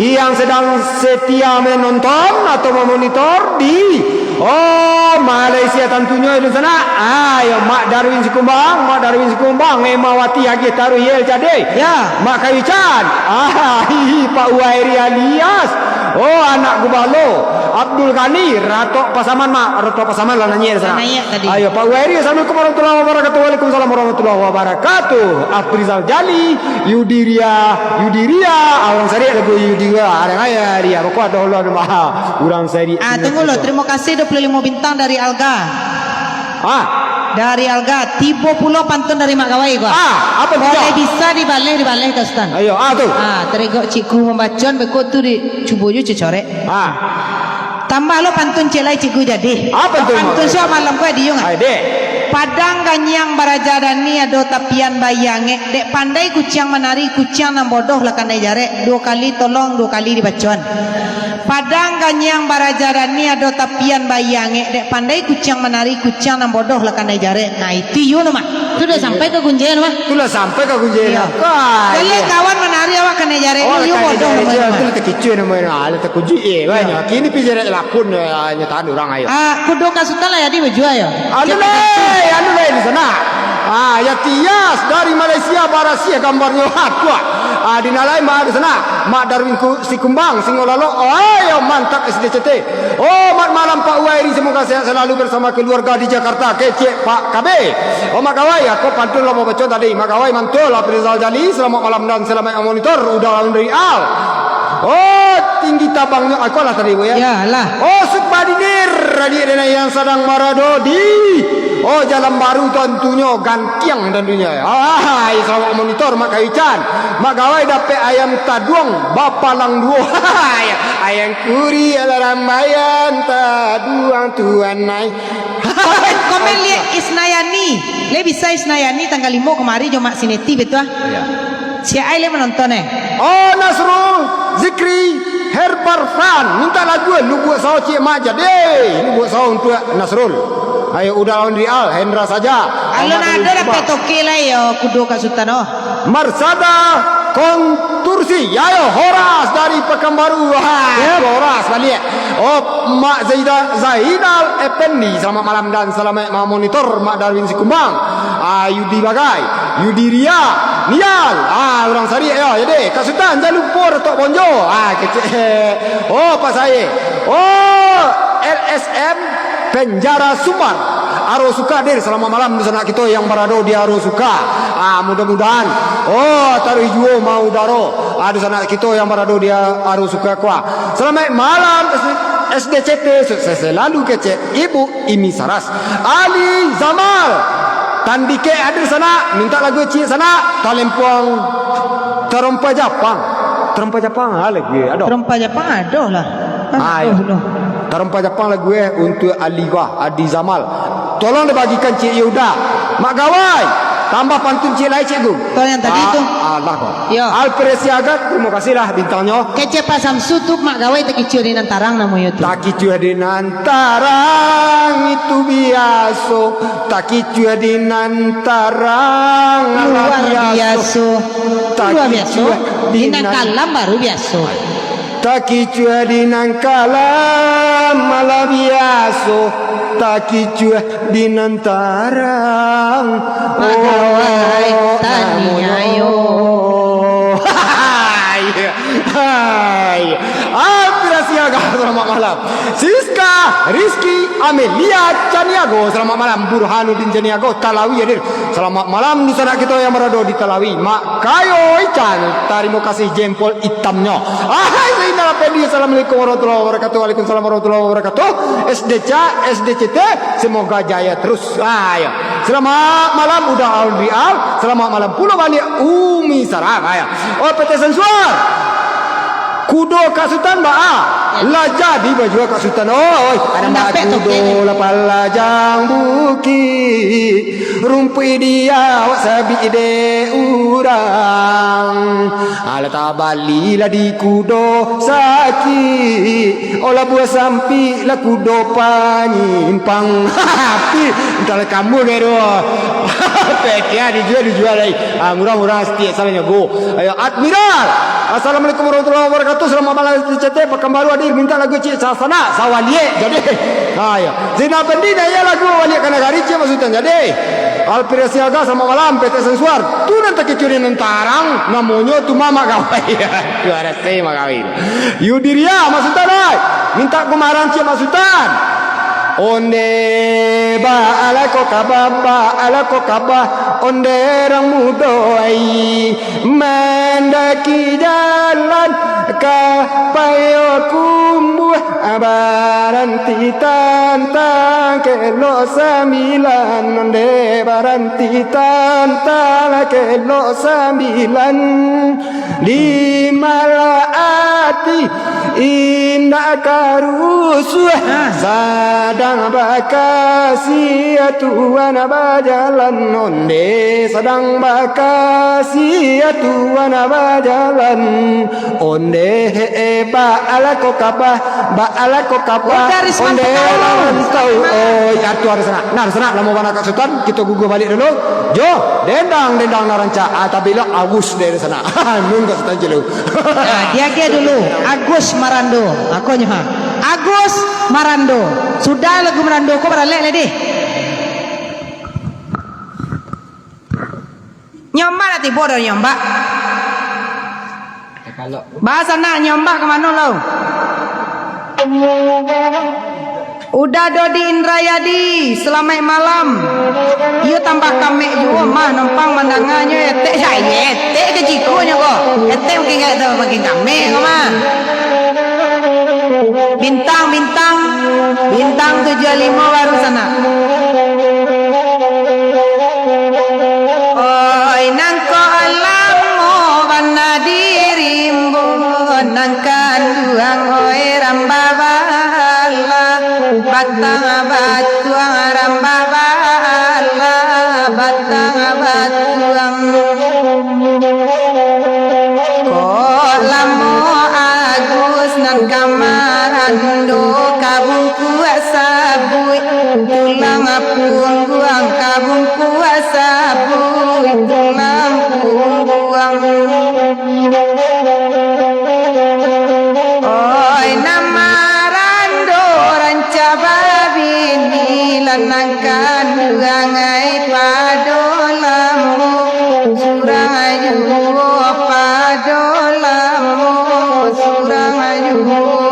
yang sedang setia menonton atau memonitor di, oh, Malaysia tantunyo, itu sana. Ah, ya, Mak Darwin Sikumbang, Mak Darwin Sikumbang, Emawati Agih Taruh Yel Jadeh. Ya. Mak Kayu Ican. Ah, hihi, Pak Uwairi alias. Oh, anak Gubalo. Abdul Ghani, Ratok Pasaman, Mak. Ratok Pasaman lah nanyek di sana. Lah nanyek tadi. Ayo, Pak Uwairi, assalamualaikum warahmatullahi wabarakatuh. Waalaikumsalam warahmatullahi wabarakatuh. Aprizal Jali, Yudiria, Yudiria. Ah, urang Sariak lagu Yudiria. Ada ngaya dia. Pokok ada Allah nama. Urang Sariak. Ah, tunggu lo. Terima kasih dua puluh limo bintang dari Alga. Ah. Dari Alga, tibo pulo pantun dari Mak Gawai ko. Ah, apa tu? Boleh bisa dibaleh, dibaleh, Kak Sutan. Ayo, ah, tu. Ah, terigok cikgu mambacon, beko tu di, cubo ju cocorek. Ah. Tambah lo pantun ciek lai, Cikgu, jadi. Apa tu, Mak? Pantun suah malam ko, Adi, yo, nggak? Ai, dek. Padang Ganyang Baraja Dani ado tapian bayi angek, dek pandai kuciang manari, kuciang nan bodoh lah kanai jarek, duo kali tolong, duo kali dibacon. Padang ganyiang baraja rani ado tapian bayi angek, dek pandai kuciang manari, kuciang nan bodoh lah kanai jarek. Nah, itu iyo no mah. Tu dah sampai ka gunjai no mah. Tu lah sampai ka gunjai. Iyo. Nah. Kau, iyo. Kawan manari awak kanai jarek. Oh, iyo kanai bodoh jarek, nama iyo, itu mah. Tu lah takicuah nama, nah, lah takujuik, eh, banyak. Iyo. Kini pi jarek lapun, eh, nyataan orang, ayo. Ah, kudo ka Sutan lah jadi bajua, yo. Anu lai, anu lai di sana. Ah, ya tias dari Malaysia barasiah gambarnyo. Ha, kuat. Ah, di nan lain mah di sana. Mak Darwin ku-, Sikumbang, Singo Lalok. Oh, yo, mantap S D C T. Oh, mat malam Pak Uwairi, semoga sehat selalu bersama keluarga di Jakarta. Kecek Pak K B. Oh, Mak Gawai, aku pantun lah mau baca tadi. Mak Gawai mantul, Aprizal Jali, selamat malam dan selamat monitor. Udah lawan dari Al. Oh, tinggi tabangnyo, ah, kau lah tadi, Bu, ya? Yalah. Oh, Sukmadinir, adik Rena yang sadang marado di, oh, Jalan Baru tantunyo, Gantiang tantunyo. Ah, selamat monitor, Mak Kawican. Mak Gawai dapek ayam taduang, bapalang duo. Ayam kuri, alah rambaian, taduang tuan ai. Komen, komen liek Isnayani. Liek bisa Isnayani tanggal limo kamari jo Mak Sineti, betul ah? Iya. Siap ai lai manonton, eh. Oh, Nasrul Zikri Herbal Fun, minta lagu Lubuak Sao Cik Mak jadi. Lubuak Sao untuak Nasrul. Ayo, udah lawan Rial, Hendra saja. Alun Ahmad ado Rifah. Dapek toke lai yo, kudo ka Sutan, oh. Marsada Kontursi, ayo, Horas dari Pekanbaru. Wah, yap. Horas baliak. Oh, Mak Zaida-, Zainal Effendi, selamat malam dan selamat mamonitor, Mak Darwin Sikumbang. Ah, Yudi Bagai, Yudi Ria, Nial, ah, urang Sarik, yo, jadi, Kak Sutan, jan lupo Datuk Bonjo. Ah, kecek, oh, Pak Sae. Oh, L S M Penjara Sumbar. Aro Suka hadir, selamat malam di sanak kito yang barado di Aro Suka. Ah, mudah-mudahan, oh, taruih juo maudaro. Ah, di sanak kito yang barado di Aro Suka, kuah. Selamat malam, S D C T, sukses selalu, kecek Ibu Imi Saras. Ali Zamal, Tandikek hadir sanak, minta lagu ciek sanak, Talempuang, Tarompa Japang. Tarompa Japang, ah, lagu, eh, ado. Tarompa Japang ado lah. Ah, adoh, iyo. Tarompa Japang lagu, eh, untuk Ali, wah, Adi Zamal. Tolong dibagikan Cik Yuda. Mak Gawai, tambah pantun ciek lai, Cikgu. Tolong yang tadi tu. Ah, alah, kok. Yo. Alfred Siaga, terima kasih lah bintangnyo. Kecek Pak Samsu tu, Mak Gawai takicuah di nan tarang namonyo tu. Takicuah di nan tarang itu biaso. Takicuah di nan tarang, alah, luar biaso. Biaso. Luar biaso. Takicuah di nan kalam baru biaso. Takicuah di nan kalam, alah biaso. Takicuah di nan tarang. Mak Gawai, oh, taniayo. Namonyo. Hai, hai. Alfira Siaga, selamat malam. Siska, Rizky, Amelia Caniago, selamat malam. Burhanuddin Caniago, Talawi hadir. Selamat malam di sanak kito yang barado di Talawi. Mak Kayo Ican, tarimo kasih jempol itamnyo. Ahai, Zainal Effendi, assalamualaikum warahmatullahi wabarakatuh. Waalaikumsalam warahmatullahi wabarakatuh. S D C, S D C T, semoga jaya terus. Ah, ya. Selamat malam, Uda Aun Rial. Selamat malam pulo baliak, Umi Sarah. Ah, ya. Oh, P T Sensuar. Kudo Kak Sutan baa? Lah jadi bajua Kak Sutan, oi. Anak kudo lapalajang bukik, rumpuik di awak sabik dek urang. Alah tabali lah di kudo sakik, olah buah sampik lah kudo panyimpang. Tapi, entahlah kamu, Gero. Pekia dijual, dijual lai. Ah, murah-murah setiap salah nyago. Ayo, Admiral. Assalamualaikum warahmatullahi wabarakatuh. Selamat malam, S D C T. Pekanbaru hadir, minta lagu Cik Sasana, Sawaliek. Jadi, ha, ya. Zainal Effendi, naiak lagu Waliak Kanagari, Cik Masutan. Jadi, Alfira Siaga, selamat malam, P T Sensuar. Tu nan takicuah di nan tarang, namonyo tu Mamak Gawai. Juara se Mak Gawai. Yudiria, Masutan, oi. Minta kumaran, Cik Masutan. Onde ba alako kaba, ba alako kaba, onde rang mudo ai. Mandaki jalan ka Payokumbuah, baranti tantang kelok sambilan, onde baranti tantang kelok sambilan. Di malah ati in- Tak karusuah, sadang bakasiah tuan bajalan, onde sadang bakasiah tuan bajalan, onde he-, eh, baalako kabah, baalako kabah, onde lawan kau, oi, atuh ada sanak, nah, ada sanak, lamo bana Kak Sutan, kito guguah baliak dulu, jo, dendang, dendang nan rancak, ah, tabilo awus dari sanak, nun Kak Sutan cilu. Nah, diagiah dulu, Agus Marando. Akonyo, ha. Agus Marando. Sudah lagu Marando ko baralek lai deh. Nyombak nak tibo dah nyombak. Ba sanak nyombak ka mano lo? Uda Dodi Indrayadi, salamaik malam. Iyo tambah kamek juo mah, numpang mandanganyo etek, ya, etek ka jikonyo ko. Etek makin ka-, makin kamek ko mah. Bintang, bintang, bintang tujuah limo baru sanak. Oi, nangko lamo bana dirimbun, nan kanduang, oi, ramba bala, batang batuang ramba bala, batang batuang. Kok lamo Agus nan ka marando, ka bungkuak sabuik tulang pungguang, ka bungkuak sabuik tulang pungguang. Oi, nan marando rancak babini, lanang kanduang ai pado lamo, surang juo pado lamo, surang juo.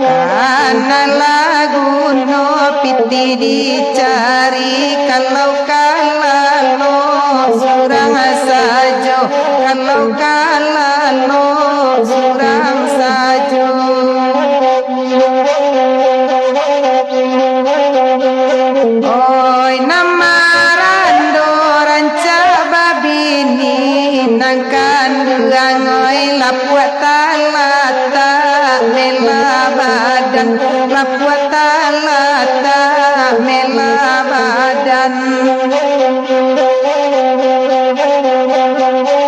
Kana laguno pitih dicari, kalau ka lalok surang sajo, kalau ka lalok surang sajo. Oi, nan marando rancak babini, nan kanduang, oi, lapuak talatak mela badan, lapuak talatak mela badan.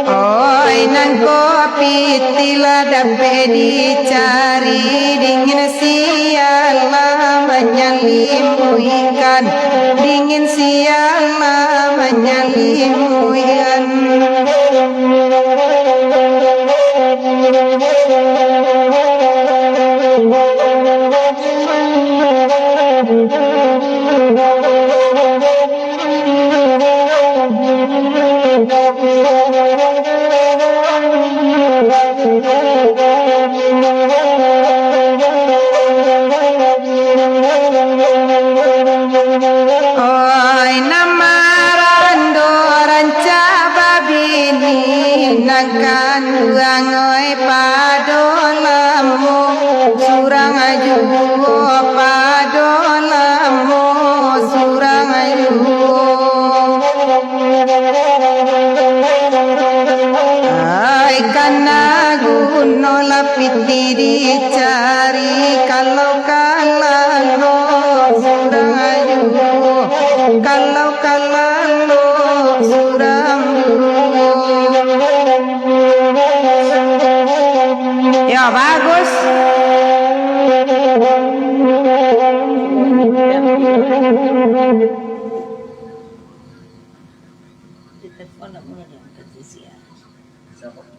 Oi, nangko pitih lah dapek dicari, dingin sialah manyalimuikan, dingin sialah manyalimuikan. Oi, nan marando rancak babini, nan kanduang, oi, pado lamo, surang juo pado lamo, surang juo. Ai, kana guno lah pitih dicari, kalau ka lalok surang juo, kalau ka lalok surang juo. Yo, bagus.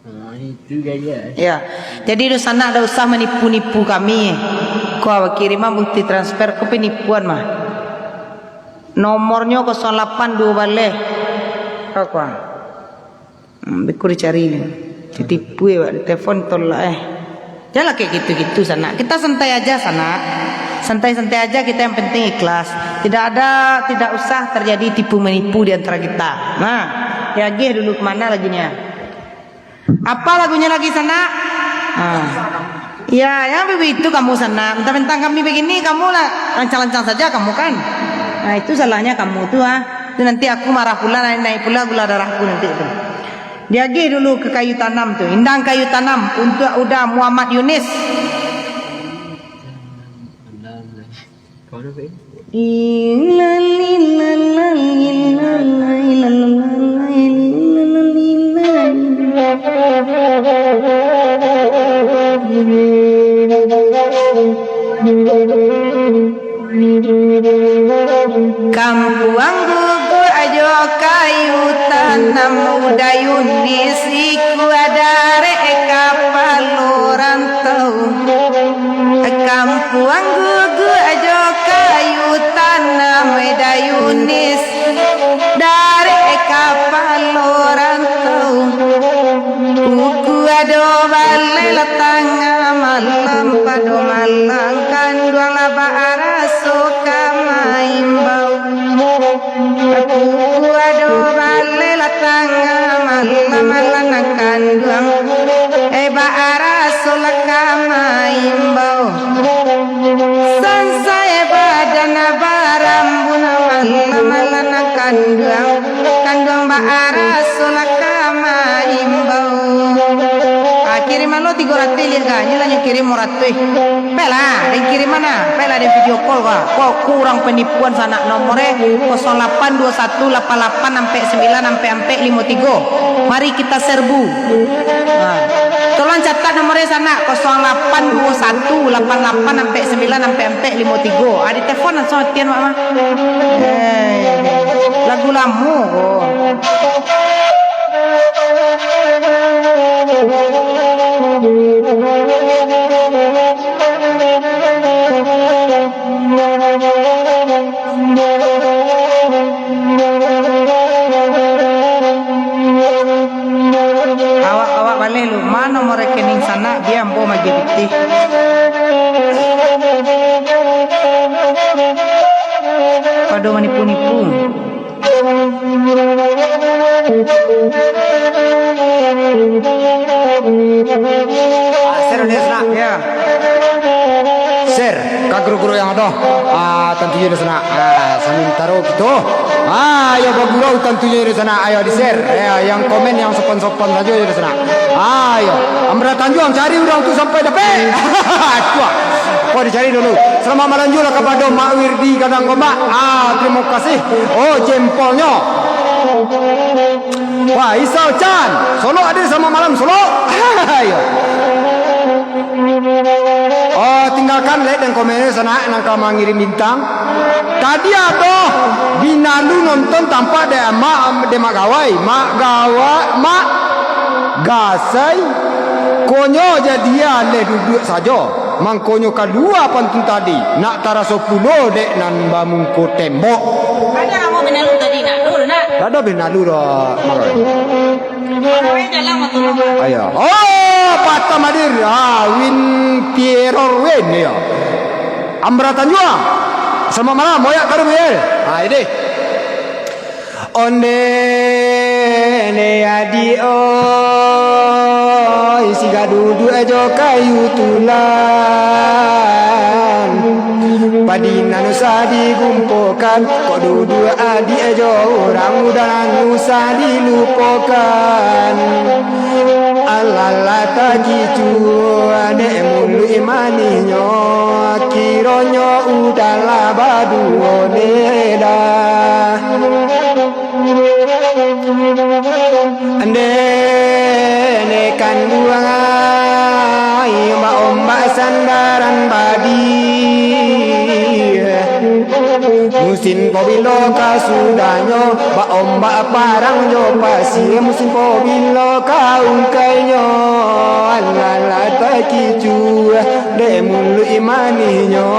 Nah, itu gaya. Ya. Jadi, dunsanak dak usah manipu-nipu kami. Ko, kiriman bukti transfer, ko penipuan mah. Nomornyo kosong lapan duo baleh. Ko, ko. Hmm, beko dicari. Ditipu, eh, wak, ditelepon tolak, eh. Janganlah kayak gitu-gitu, sanak. Kita santai aja, sanak. Santai-santai aja kita, yang penting ikhlas. Tidak ada, tidak usah terjadi tipu menipu di antara kita. Nah, ya, agih dulu, kemana lagunya? Apa lagunya lagi, sanak? Nah. Ya, yang begitu kamu, sanak. Mentang-mentang kami begini, kamu lah lancang-lancang saja kamu, kan? Nah, itu salahnya kamu tuh, ah. Itu nanti aku marah pula, naik-naik pula gula darahku nanti itu. Diagih dulu ka kayu tanam tu. Indang kayu tanam untuak Uda Muhammad Yunis. Kampuang guguak jo kayu tanam, Uda Yunis ikua darek kapalo rantau. Kampuang guguak jo kayu tanam, Uda Yunis darek kapalo rantau. Pukua duo baleh lah tangah malam, pado malam kanduang lah baaraso ka maimbau. Pukua duo baleh lah tangah malam, malam nan kanduang, eh, baaraso lah ka maimbau. Sansai badan barambun, malam-malam nan kanduang, kanduang baaraso lah ka maimbau. Ah, kirim alo tigo ratuih liak ka, nyo lah nyo kirim limo ratuih. Pek lah, den kirim mano? Pek lah, den video call ka. Kok kurang penipuan sanak, nomor e kosong lapan duo satu lapan lapan ampek sambilan ampek ampek limo tigo. Mari kita serbu. Nah, tolong catat nomor e sanak, kosong lapan duo satu lapan lapan ampek sambilan ampek ampek limo tigo. Ah, di telepon langsung atian, Mak, mah. Eh, lagu lamo ko. Awak, awak baleh lu, ma nomor rekening sanak, bia ambo magiah pitih. Pado manipu-nipu. Ah, share dulu, Sanak. Ya. Share ka grup-grup yang ado. Ah, tantunyo di Sanak. Ah, samantaro kito, ah, yo bagurau tantunyo di Sanak. Ayo di-share. Ya, yang komen, yang sopan-sopan sajo di Sanak. Ayo, Amran Tanjuang cari urang tu sampai dapek. Cuak. Kau dicari dulu. Selamat malam juo lah kapado Mak Wirdi Gadang Gombak. Ah, terima kasih. Oh, jempolnyo. Wah, Isau Chan. Solok ado, selamat malam, Solok. Ayo. Oh, tinggalkan like dan komen di Sanak nan ka mangirim bintang. Tadi ado binalu nonton tampak dek Mak, dek Mak Gawai. Mak Gawai, Mak Gasai. Konyo jadi aleh duduak sajo. Mangkonyo kalua pantun tadi, nak taraso pulo dek nan bamungko tembok. Ado namo binalu tadi, nak? Ado, nak? Dak ado binalu doh, Mak Gawai. Ayo. Oh, patah madir. Ah, Win Pieror Win, iyo. Amran Tanjuang. Selamat malam, Moyak Karumiel. Ah, ini. Onde ne adi oi, siga duduak jo kayu tulan. Padi nan usah digumpokan, kok duduak adiak jo urang mudo nan usah dilupokan. Alah lah takicuah dek muluik manihnyo, kironyo udah lah baduo ne dah. Ndeh ne kanduang ai, ombak-ombak sandaran padi. Musim pabilo kasudahnyo, baombak parang jo pasie, musim pabilo ka ungkainyo, alah lah takicuah dek muluik manihnyo,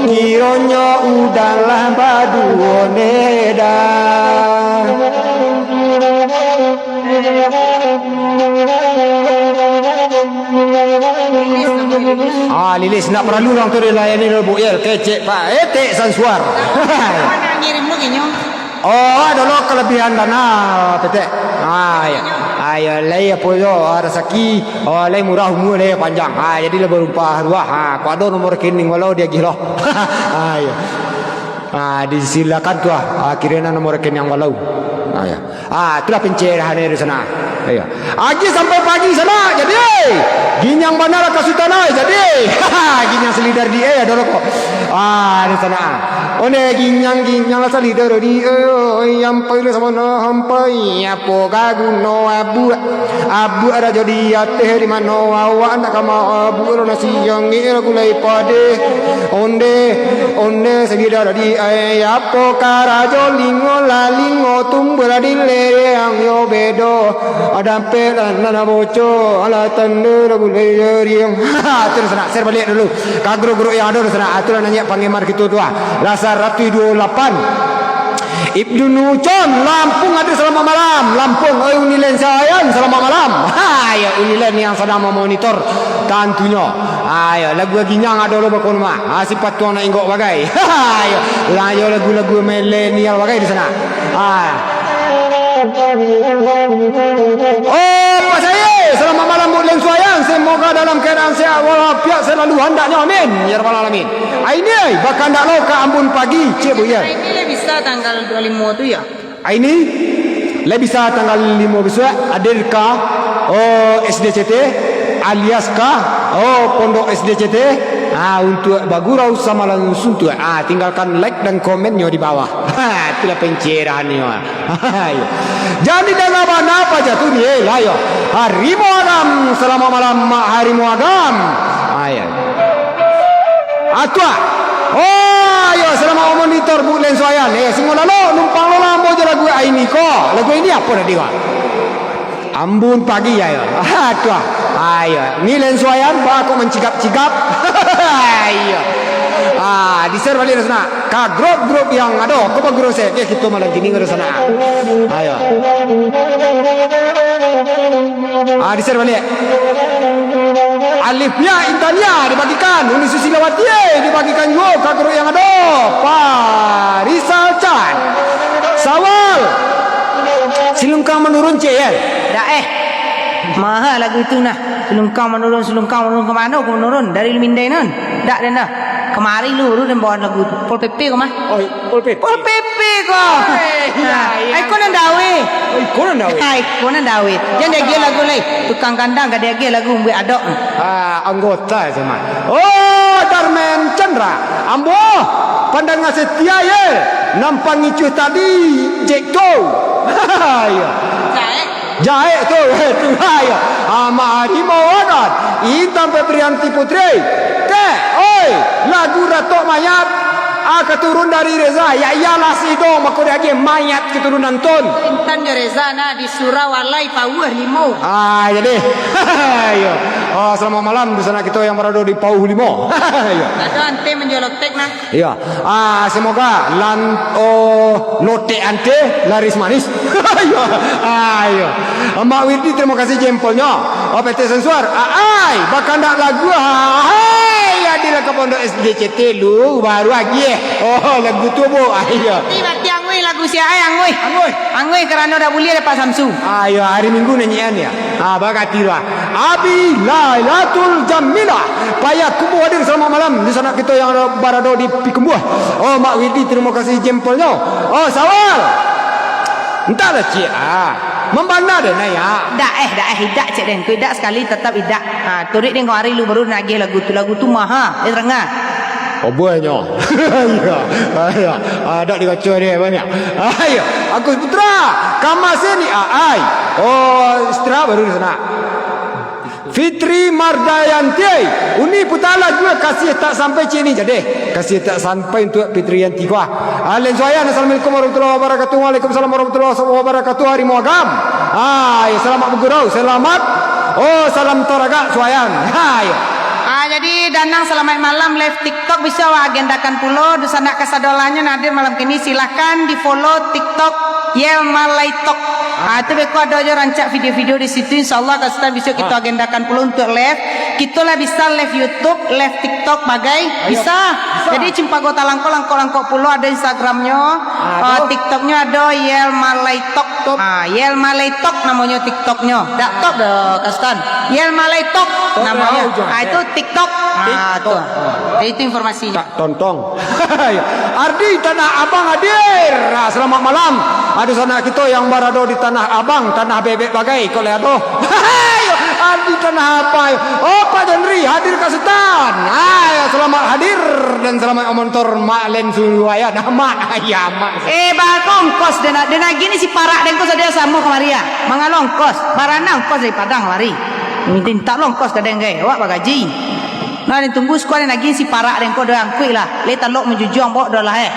kironyo udah lah baduo ne dah. Ah, Lilis, ndak paralu urang tu dilayani lo, Buk Yel. Kecek, Pak. Etek sansuar. Mana ngirim lu, Ginyo? Oh, ado lo kelebihan dana, Petek. Ah, iyo. Ah, iyo, lai apo yo, ah, rasaki, oh, lai murah, umua lai panjang. Ah, jadi lah barumpah ruah. Ah, kok ado nomor rekening walau diagih lo. Ah, iyo. Ah, disilakan tu ah. Ah, kiriman nomor rekening walau. Ah, iyo. Ah, itulah pencerahan dari sana. Iyo. Agiah sampai pagi sanak, jadi. Ginyang bana lah ka Sutan ai, jadi. Ginyang salidar di, eh, ado rokok. Ah, di sanak. Onde ginyang, ginyang lah salidar di, eh, ampai lah samana ampai. Apo ka guno abuak? Abuak rajo di ateh, di mano awak nak ka maabuak lo nasi yang ngira gulai padeh? Onde, onde salidar di, eh, apo ka rajo lingo lah lingo tumbuah lah di lereng yo bedo. Ada pek lah nana boco, alah tanda lah gulai jariang. Ha, tu lah sanak, share baliak dulu. Ka grup-grup yang ado lah sanak. Ah, tu lah nanya panggemar kito tu ah. Lah saratuih duo lapan. Ibnu Nucon, Lampung ado, selamat malam. Lampung, oi, Unilen Sayan, selamat malam. Ha, ya, Unilen yang sadang memonitor, tantunyo. Ha, ya, lagu ginyang ado lo bakon mah. Ha, si patuang nak inggok bagai. Ha, ya, lah, yo, lagu-lagu milenial bagai di sanak. Ha. Oh, Pak Saye, selamat malam, Buk Len Suayan. Semoga dalam keadaan sehat walafiat selalu handaknyo. Amin. Ya Rabbal Alamin. Aini, ai, bakandak lo ka Ambun pagi, cek Buk Yan. Aini lah bisa tanggal dua limo tu, ya? Aini, lah bisa tanggal limo bisuak, hadir ka, oh, S D C T, alias ka, oh, Pondok S D C T, ah, untuk bagurau sama langsung tu, ah, tinggalkan like dan komennyo di bawah. Ha, itulah pencerahan ni, wah. Jadi, danga bana paja tu ni, eh, lah, yo. Harimau Agam, selamat malam, Mak Harimau Agam. Ah, ya. Atua. Oh, ayo, selamat memonitor, Buk Len Suayan. Eh, sungguh lalu, numpang lo lambo je lagu Aini ko. Lagu Aini apo tadi, wah? Ambun pagi, ayo. Atua. Ayo. Ni Len Suayan, ba kok mancigap-cigap. Ayo. Ah, di-share baliak lah sanak. Ka grup-grup yang ado, ko baguru se, eh, kito malam kini ngurus anak. Ayo. Ah, di-share baliak. Alifnya Intania dibagikan, Uni Susilawati, eh, dibagikan juo ka grup yang ado. Parisal Chan. Sawal. Silungkang manurun, cek, ya? Dak, eh. Maha lagu itu nah. Silungkang manurun, silungkang manurun, ka mano ko manurun? Dari Limindai non. Dak den dah. Kamari lu, lu den bawa lagu tu. Pol P P ko mah. Oh, Pol P P. Pol P P ko. Eh, iya, nah, iya. Ai ko nan dawe. Oh, iko nan dawe. Ai ko nan dawe. Jan diagiah lagu lai. Tukang kandang ka diagiah lagu buek adok. Ah, anggota sama. Oh, Darmen Chandra. Ambo pandanga setia ye. Nan pangicuah tadi, Jack Joe. Iya. Jack. Jaek tu, tu, ayo. Amak Harimau Agan, Intan Febrianti Putri. Kek, oi, lagu Ratok Mayat, ah, katurun dari Reza. Ya iyalah, sidong, mako diagiah mayat keturunan tun. Intan jo Reza, nah, di surau alai Pauh Limo. Ah, jadi. Ayo. Oh, selamat malam di sanak kito yang barado di Pauh Limo. Ayo. Ado ante manjual lotek, nah. Iya. Ah, semoga lan-, oh, lotek ante laris manis. Iya. Ah, iya. Mak Wirdi, terima kasih jempolnyo. Oh, P T Sensuar. Ah, ai, bakandak lagu. Ah, hai, adilah ka pondok S D C T lu, baru agiah. Oh, lagu tu, Bu. Ah, iya. Ti bati anguih lagu sia ai, anguih. Anguih. Anguih karano dak buliah dapek Samsu. Ah, iya, hari Minggu nyanyian ya. Ah, bagati lah. Abi Lailatul Jamilah. Payakumbuh hadir, selamat malam. Di sanak kito yang ada, barado di Pikumbuh. Oh, Mak Widi, terima kasih jempolnyo. Oh, Sawal. Entahlah, cik. Ah, mambana deh, nak, ya. Dak, eh, dak, eh, idak, cik, deh. Ku idak sekali, tetap idak. Ha, turik deh, kau hari lu baru nagih lagu tu. Lagu tu maha, eh, rengah. Oh, buahnyo. Iya, iya. Ah, dak dibaco deh, banyak. Ah, iya. Agus Putra, Kamas ni, ah, ai. Oh, Istra baru di sana. Fitri Mardayanti, Uni putar lagu Kasih Tak Sampai cik ni. Jadi, Kasih Tak Sampai untuk Fitri Yanti kuah. Alen Suayan, Assalamualaikum warahmatullahi wabarakatuh. Waalaikumsalam warahmatullahi wabarakatuh. Hari Muagam. Hai, selamat bergurau, selamat. Oh, salam taragak, Suayan. Hai. Ah, jadi, Danang, selamat malam, live TikTok bisa awak agendakan pulo. Dusanak kasadolanyo nan hadir malam kini, silakan di-follow TikTok Yel Malaitok. Ah, tu beko ado jo rancak video-video di situ. Insyaallah, Kak Sutan, bisa kito agendakan pulo untuk live. Kito lah bisa live YouTube, live TikTok, bagai? Ayo, bisa. Bisa. Jadi, Cimpago Talangko, langkok-langkok pulo, ado Instagramnyo. Ah, TikToknyo ado, Yel Malay Tok. Ah, Yel Malay Tok namonyo TikToknyo. Dak Tok doh, Kak Sutan. Yel Malay Tok namonyo. Ah, itu TikTok. Ah, tu. Jadi itu informasinyo. Tontong. Ardi Tanah Abang hadir. Ah, selamat malam. Ado sanak kito yang barado di Tanah Abang, Tanah Bebek bagai, kok leh ado. Ardi Tanah Abang. Oh, Pak Jendri hadir ka Sutan. Ah, ya, selamat hadir dan selamat montor Mak Len Suwayan. Mak, ya, Mak. Eh, baa ongkos den, den agiah ni si parak den ko sadia samo kamari, ah. Mangalo ongkos, barana ongkos dari Padang kamari. Minta lo ongkos ka den, gai. Awak bagaji. Nah, den tunggu sukua den agiah si parak den ko doh angkuik lah. Lai talok manjujuang bawok doh lah, eh.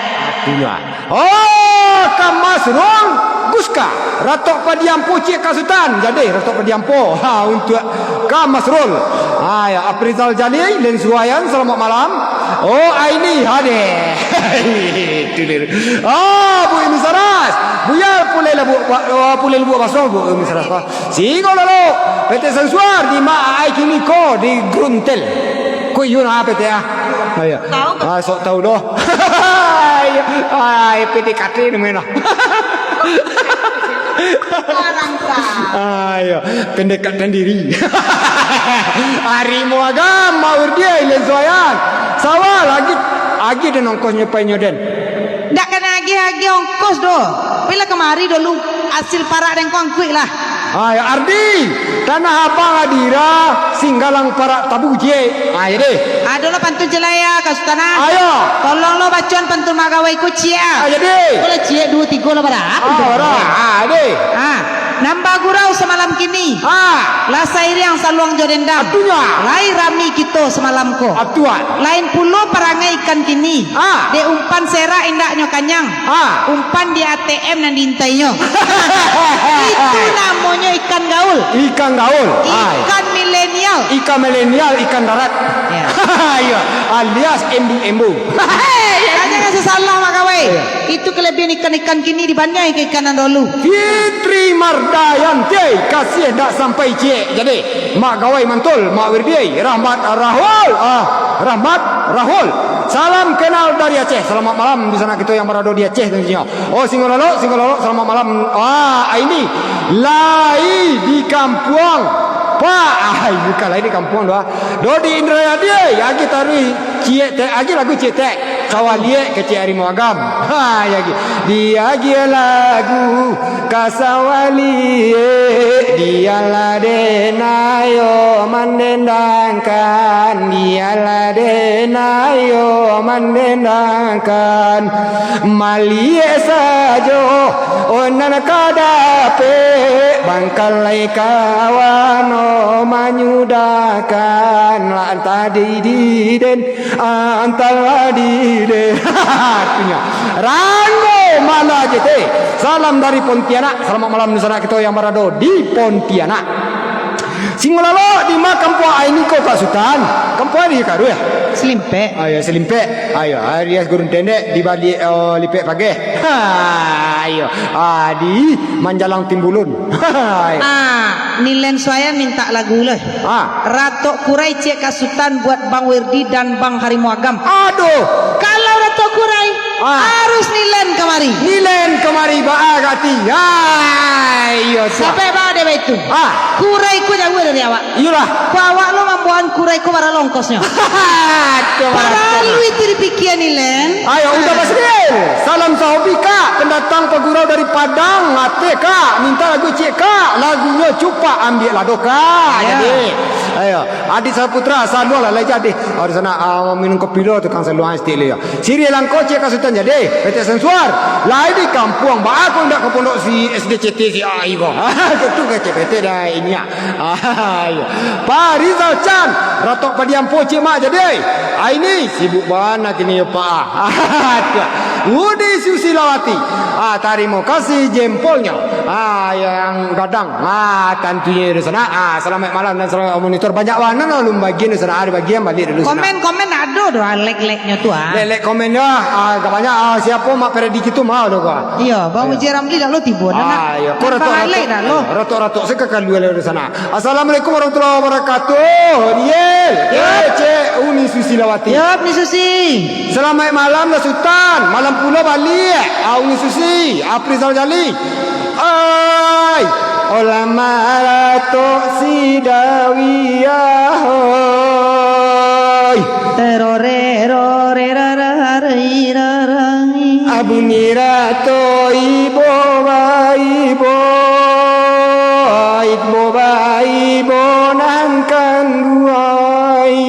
Itulah. Oh, Kamasrul Guska. Ratok padiam pucik ka Sutan. Jadi, ratok padiam po. Ha, untuk Kamasrul. Ha, ya, Aprizal Jani, Len Suwayan, selamat malam. Oh, Aini hadir. Tulir. Oh, Bu Imi Saras. Buya pulai lah, Bu, Pak, oh, pulai lah, Bu Basrul, Bu Imi Saras. Singo Lolo, P T Sansuar, di ma ai kini ko di Gruntel. Ko iyo nah P T ah. Ayo. Tahu. Ah, sok tahu doh. Ayo, ay, P D K T namanya nah. Ayo, pendekatan diri. Ari muagam, Mak Wirdi, Len Suwayan. Sawal, agi, agi den ongkosnyo painyo den. Dak kanai agiah-agiah ongkos doh. Pailah kamari dulu, asil parak den ko angkuik lah. Ayo, Ardi, Tanah Abang Adira, Singgalang parak tabu ciek. Ayo deh. Adolah pantun ciek lai, Kak Sutan ah. Ayo. Tolong lo bacoan pantun Mak Gawai ko ciek ah. Ayo deh. Ko lah ciek duo tigo lah, bara. Ah, bara. Ah, deh. Ah, namba gurau samalam kini. Ah. Lah sairiang saluang jo dendam. Atunyo. Lai rami kito samalam ko. Atuan. Lain pulo parangai ikan kini. Ah. Dek umpan serak indaknyo kanyang. Ah. Umpan di A T M nan diintainyo. Itu namonyo ikan gaul. Ikan gaul. Ai. Ikan milenial. Ikan milenial, ikan darat. Ya. Iya, alias embu-embu. Tanyo ka sasalah, Mak Gawai. Iya. Itu kelebihan ikan-ikan kini dibanding ikan-ikan nan dulu. Fitri Mardayanti, kasih dak sampai ciek. Jadi, Mak Gawai mantul, Mak Wirdi, Rahmat Rahul, ah, Rahmat Rahul. Salam kenal dari Aceh. Selamat malam di sanak kito yang barado di Aceh tentunyo. Oh, Singo Lolo, Singo Lolo, selamat malam. Ah, Aini. Lai di kampuang. Pak, ah, bukan lai di kampuang doh. Dodi Indrayadi, agi taruih ciek tek, agi lagu ciek tek. Sawaliek kecek ari muagam. Ha, ya, agi. Diagiah lagu ka sawaliek, bialah den ayo mandendangkan, bialah den ayo mandendangkan. Maliek sajo, oh, nan ka dapek, bangkalai kawan, oh, manyudahkan, lah antah di, di den, antah lah di den. Artinyo, Rango Mala J T. Salam dari Pontianak. Selamat malam, sanak kito yang barado di Pontianak. Singo Lolo, di ma kampuang Aini ko, Kak Sutan? Kampuang Aini Karuh, ya? Selimpek. Ayo, Selimpek. Ayo, Arias Gurun Tendek di baliak, oh, lipek pageh. Ha, ayo. Ah, di Manjalang Timbulun. Ayo. Ah, Nilen Suayan minta lagu lah. Ah. Ratok Kurai ciek Kak Sutan buat Bang Wirdi dan Bang Harimau Agam. Aduh. Kalau Ratok Kurai, Ah. Harus Nilen kamari. Nilen kamari, baa gati. Ai, iyo, suah. Sampai baa dek baitu. Ah. Kurai ko jauah dari awak. Iyolah. Ko awak lo mambuakan kurai ko bara lo ongkosnyo. Coba, coba. Paralu itu dipikia, Nilen. Ayo, Uda Basril. Salam sahobi, Kak. Pendatang pagurau dari Padang. Ateh, Kak. Minta lagu ciek, Kak. Lagunyo Cupak Ambiak Lado, Kak. Ya. Jadi, ayo. Adik Saputra, saluang lah, lah jadi. Oh, di sana, ah, minum kopi lo, tukang saluang sitik lo, ya. Siriah langkau ciek Kak Sutan jadi, P T Sensuar. Lai di kampuang, baa ko indak ka pondok si S D C T si A I ko. Itu kecek P T dah ini, ya. Ah, iya. Pak Rizal Chan, Ratok Padiampo ciek mak jadi. Ah, ini sibuk bana kini, ya, Pak. Budi Susilawati. Ah, tarimo kasih jempolnyo. Ah, yang gadang. Ah, tantunyo di sana. Ah, selamat malam dan selamat monitor. Banyak bana lo alun bagian di sana. Ah, dibagian baliak dulu sana. Komen-komen ado doh, ah, like-like-nyo tu, ah. Like-like komen tu, ah, ah, agak banyak, ah, siapo Mak Freddy gitu mah doh, ah. Iyo, Bang Uji Ramli dak lo tibo, nak. Ah, iyo. Ko ratok-ratok, ratok-ratok se ka kalua dari sana. Assalamualaikum warahmatullahi wabarakatuh. Riel. Yo. Kecek Uni Susi. Silawati. Yop, Ni Susi. Salamaik malam lah Sutan. Malam pulo baliak. Au Ni Susi. Aprizal Jali. Oi. Olah maratok si Dawiyah, oi. Terore, rore, rara, rai, rarai. Abunyi rato ibo baibo. Ibo baibo nan kanduai.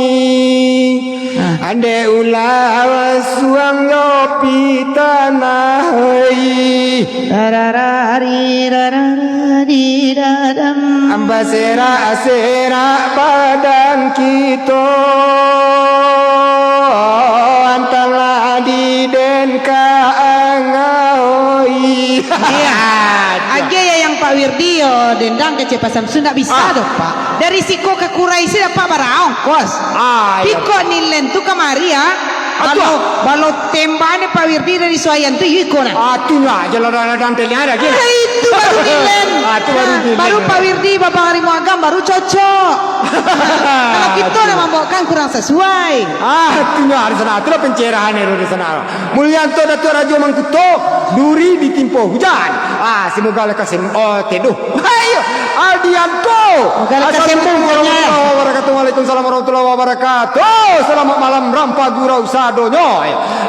Ah. Andek ulah suang jo pitanah, hei. Rararari, rararari, dadam. Baserak-serak badan kito, antanglah di den ka angahoi. Iya. Agiah ya yang Pak Wirdi yo, dendang kecil Pak Samsu ndak bisa Ah. doh, Pak. Dari siko ka Kurai si dapat bara ongkos. Ah, iya. Piko Nilen tu kamari, ah. Aduh. Balo, balo tembak ni Pak Wirdi dari Suayan tu, iyo iko nah. Ah, tu lah, je ladang-ladang telinga lagi. Ah, itu baru Nilen. Ah, tu baru Nah, Nilen, baru ya. Pak Wirdi, Babang Harimau Agam, baru cocok. Kalau kita nak mambawakan kurang sesuai. Ah, tu lah di sana. Tu lah pencerahan ni di sana. Mulyanto Datuk Rajo Mangkuto, duri ditimpo hujan. Ah, semoga lekas sem-, oh, teduh. Hai, Aldianto. Moga lekas sembuh, Assalamualaikum warahmatullahi wabarakatuh. Waalaikumsalam warahmatullahi wabarakatuh. Selamat malam, Rampa Gurau sadonyo.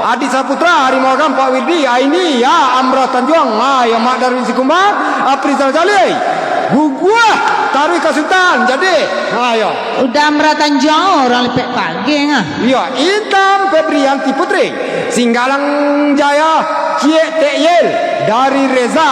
Adi Saputra, Harimau Agam, Pak Wirdi, Aini, ya, Amra Tanjuang, ah, ya, Mak Darwin Sikumbang, Aprizal Jalil, Guguah, Taruih Kasutan, jadi, ayo. Udah Amra Tanjuang, orang Lipek Pageng, ah. Iya, Intan Febrianti Putri, Singgalang Jaya, Ciek Tek Yel, dari Reza.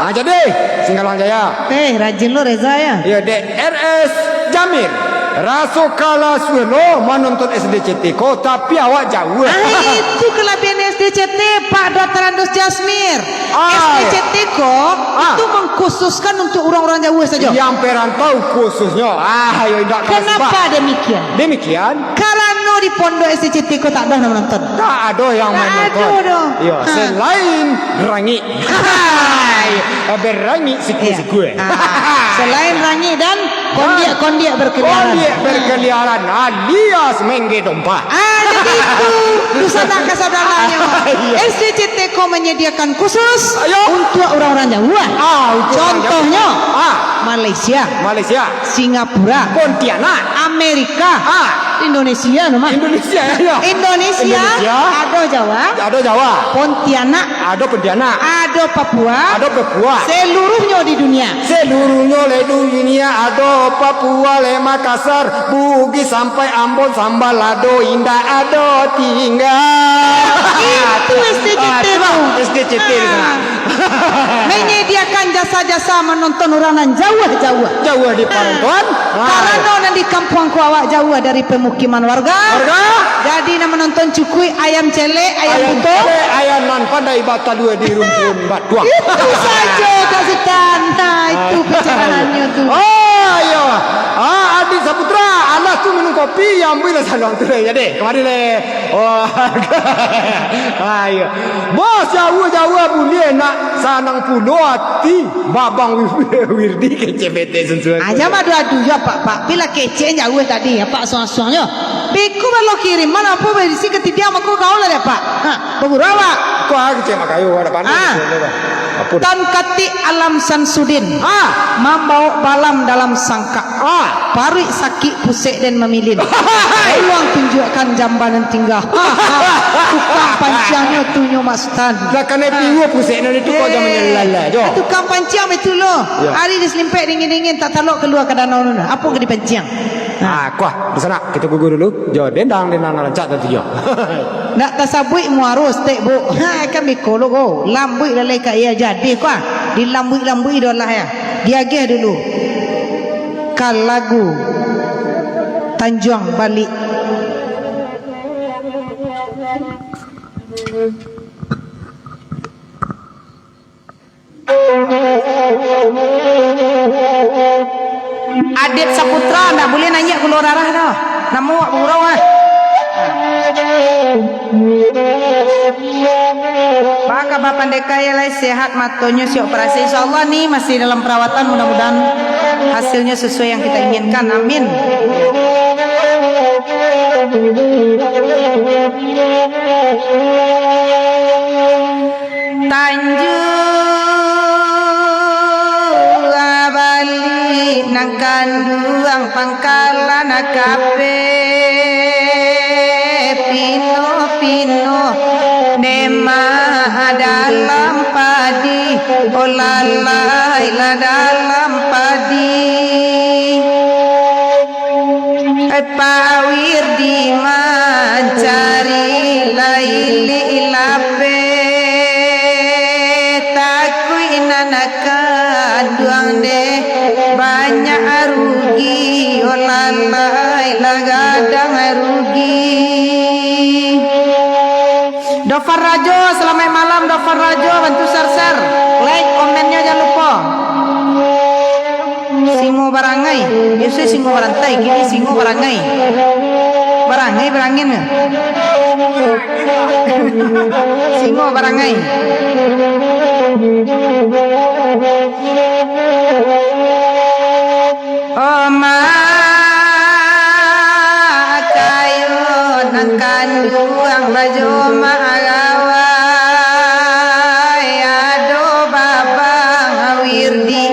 Ah, jadi, Singgalang Jaya. Eh, rajin lo Reza, ya. Iya, dek R S Jamir. Raso kalah suelo manonton S D C T ko, tapi awak jauah. Ah, itu kelebihan S D C T, Pak Doktor Andus Jasmir. Ah. S D C T ko Ah. itu mengkhususkan untuk orang-orang jauah saja. Yang perantau khususnya. Ah, yo indak kalah Kenapa sebab. demikian? Demikian. Karena di pondok S D C T ko tak ada yang menonton. Tak ada yang Tak main ada nonton. dah. Iya, Ha. selain rangik. Hai, berrangik Iya. siku-siku, eh. Ah, selain rangik dan kondiak-kondiak berkeliaran. Kondiak berkeliaran alias mengge dompa. Ah, jadi itu, dusanak ka saudaranyo. Iya. S D C T ko menyediakan khusus Ayo. untuk orang-orang jauah. Ah, untuk orang Contohnya, jauah. Ah. Malaysia, Malaysia. Singapura, Pontianak. Amerika, Ah. Indonesia no, Mak. Indonesia, ya. Indonesia, Indonesia. Ado Jawa, Ado Jawa. Pontianak, Ado Pontianak. Ado Papua. Ado Papua. Seluruhnyo di dunia. Seluruhnyo le dunia ado Papua le Makassar, Bugis sampai Ambon, Sambalado indak ado tingga. Itu S D C T Ah, itulah tu. S D C T di sana. Ah. Menyediakan jasa-jasa menonton orang nan jauah-jauah. Jauah di Ah. parantoan. Ah. Karano nan di kampuang ko awak jauah dari pemukiman warga. Warga. Jadi nan menonton cukuik ayam celek, ayam Ayam buto. celek, ayam nan pandai batalua di rumpun batuang. Itu saja, Kak Sutan. Nah, itu Ah. pencerahannyo tu. Oh, iyo. Ah, Adi Saputra, alah tu minum kopi, yang ambil salam tu lah, jadi. Kemari le. Oh. Ah, iyo. Bos, jauah-jauah buliah nak sanang pulo ati. Babang Wirdi kecek petek sunsuan. Ah, jangan adu-adu jo, Pak, Pak. Pila kecek jauah tadi, Pak, suang-suang jo. Beko balo kiriman apo berisi ketidiang mako kau lah, Pak. Ha, bagurau, Pak. Kau ah kecek mak kayu, ada pandai Ah. kecek tu, Pak. Apa? Tan Katik Alam Samsudin. Ah. Mambaok balam dalam sangkak. Ah. Paruik sakik pusek den mamilin. Tolong tunjuakkan jamban nan tingga. Tukang panciangnyo tu nyo Mak Sutan. Lah kanai piwa pusek nan itu kau jangan Eh, lalai jo. Tukang panciang betul lo. Ya. Ari di selimpek dingin-dingin tak talok keluar ka danau tu nah. Apo ka dipanciang? Ah, kuah, di sana kita gugur dulu. Jo, dendang, dendang rancak tadi jo. Nak tasabuik muaro stek, Bu. Ha, kan beko lo ko. Lambuik lalai ka iya jadi kuah. Dilambuik-lambuik dolah ya. Diagih dulu. Ka lagu Tanjuang Balik. Adit Saputra ndak buliah naiak gulo darah doh. Namo awak bagurau ah. Baka bapandekai lai sehat matonyo siap operasi. Insyaallah ni masih dalam perawatan, mudah-mudahan hasilnya sesuai yang kita inginkan. Amin. Tanjuang bali nan kanduang pangkalan kape, pinuh-pinuh demak dalam padi, oh lalai lah dalam padi. Pak Wirdi mancari lai lilih lapeh, takuik nan kanduang deh banyak rugi, oh lalai lah gadang rugi. Dofar Rajo, selamat malam Dofar Rajo, bantu share-share, like, komennya jangan lupa. Singo barangai, biaso singo barantai, kini singo barangai. Barangai, barangin. Singo barangai. Oh, mak kayo nan kanduang bajo mak Gawai, ado babang Wirdi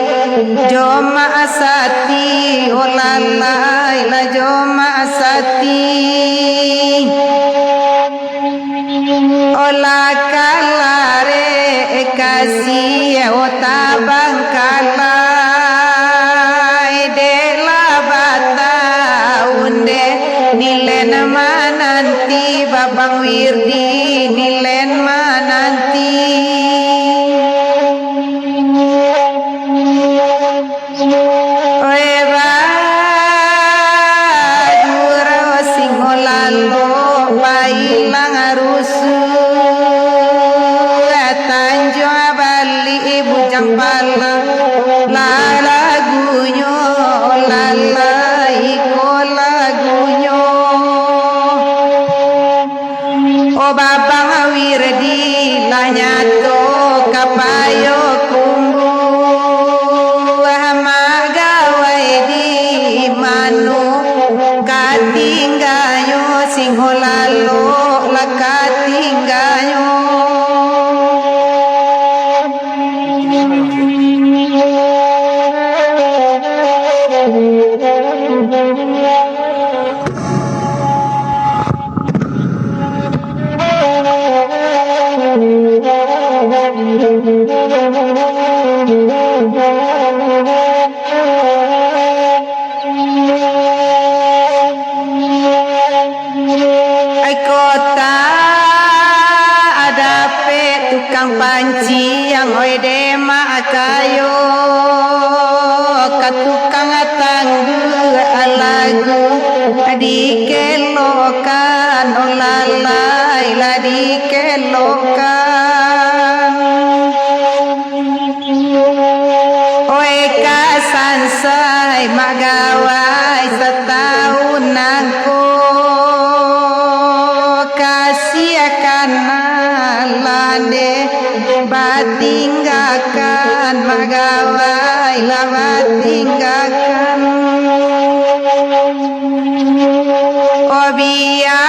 jo mak Sati, oh lalai lah jo mak Sati. Olah kalarek kasiah, oh tabangkalai, dek lah batahun deh nilen mananti, babang Wirdi nilen mananti. Oi, bajurau singo lalok, bailang rusuh, tanjuang bali bujang pala, lah lagunyo, lalai ko lagunyo. Oh, babang Wirdi lah nyato ka Payokumbuah, mak Gawai di mano ka tingganyo, singo lalok lah ka tingganyo. Ai kota dapek tukang panciang, oi demak kayo, ka tukang tangguak lagu dikelokan, oh lalai lah dikelokan. Oi, ka sansai mak Gawai satahun nangko, kasiah ka nan lah deh batinggakan, mak Gawai lah batinggakan. Oh, bialah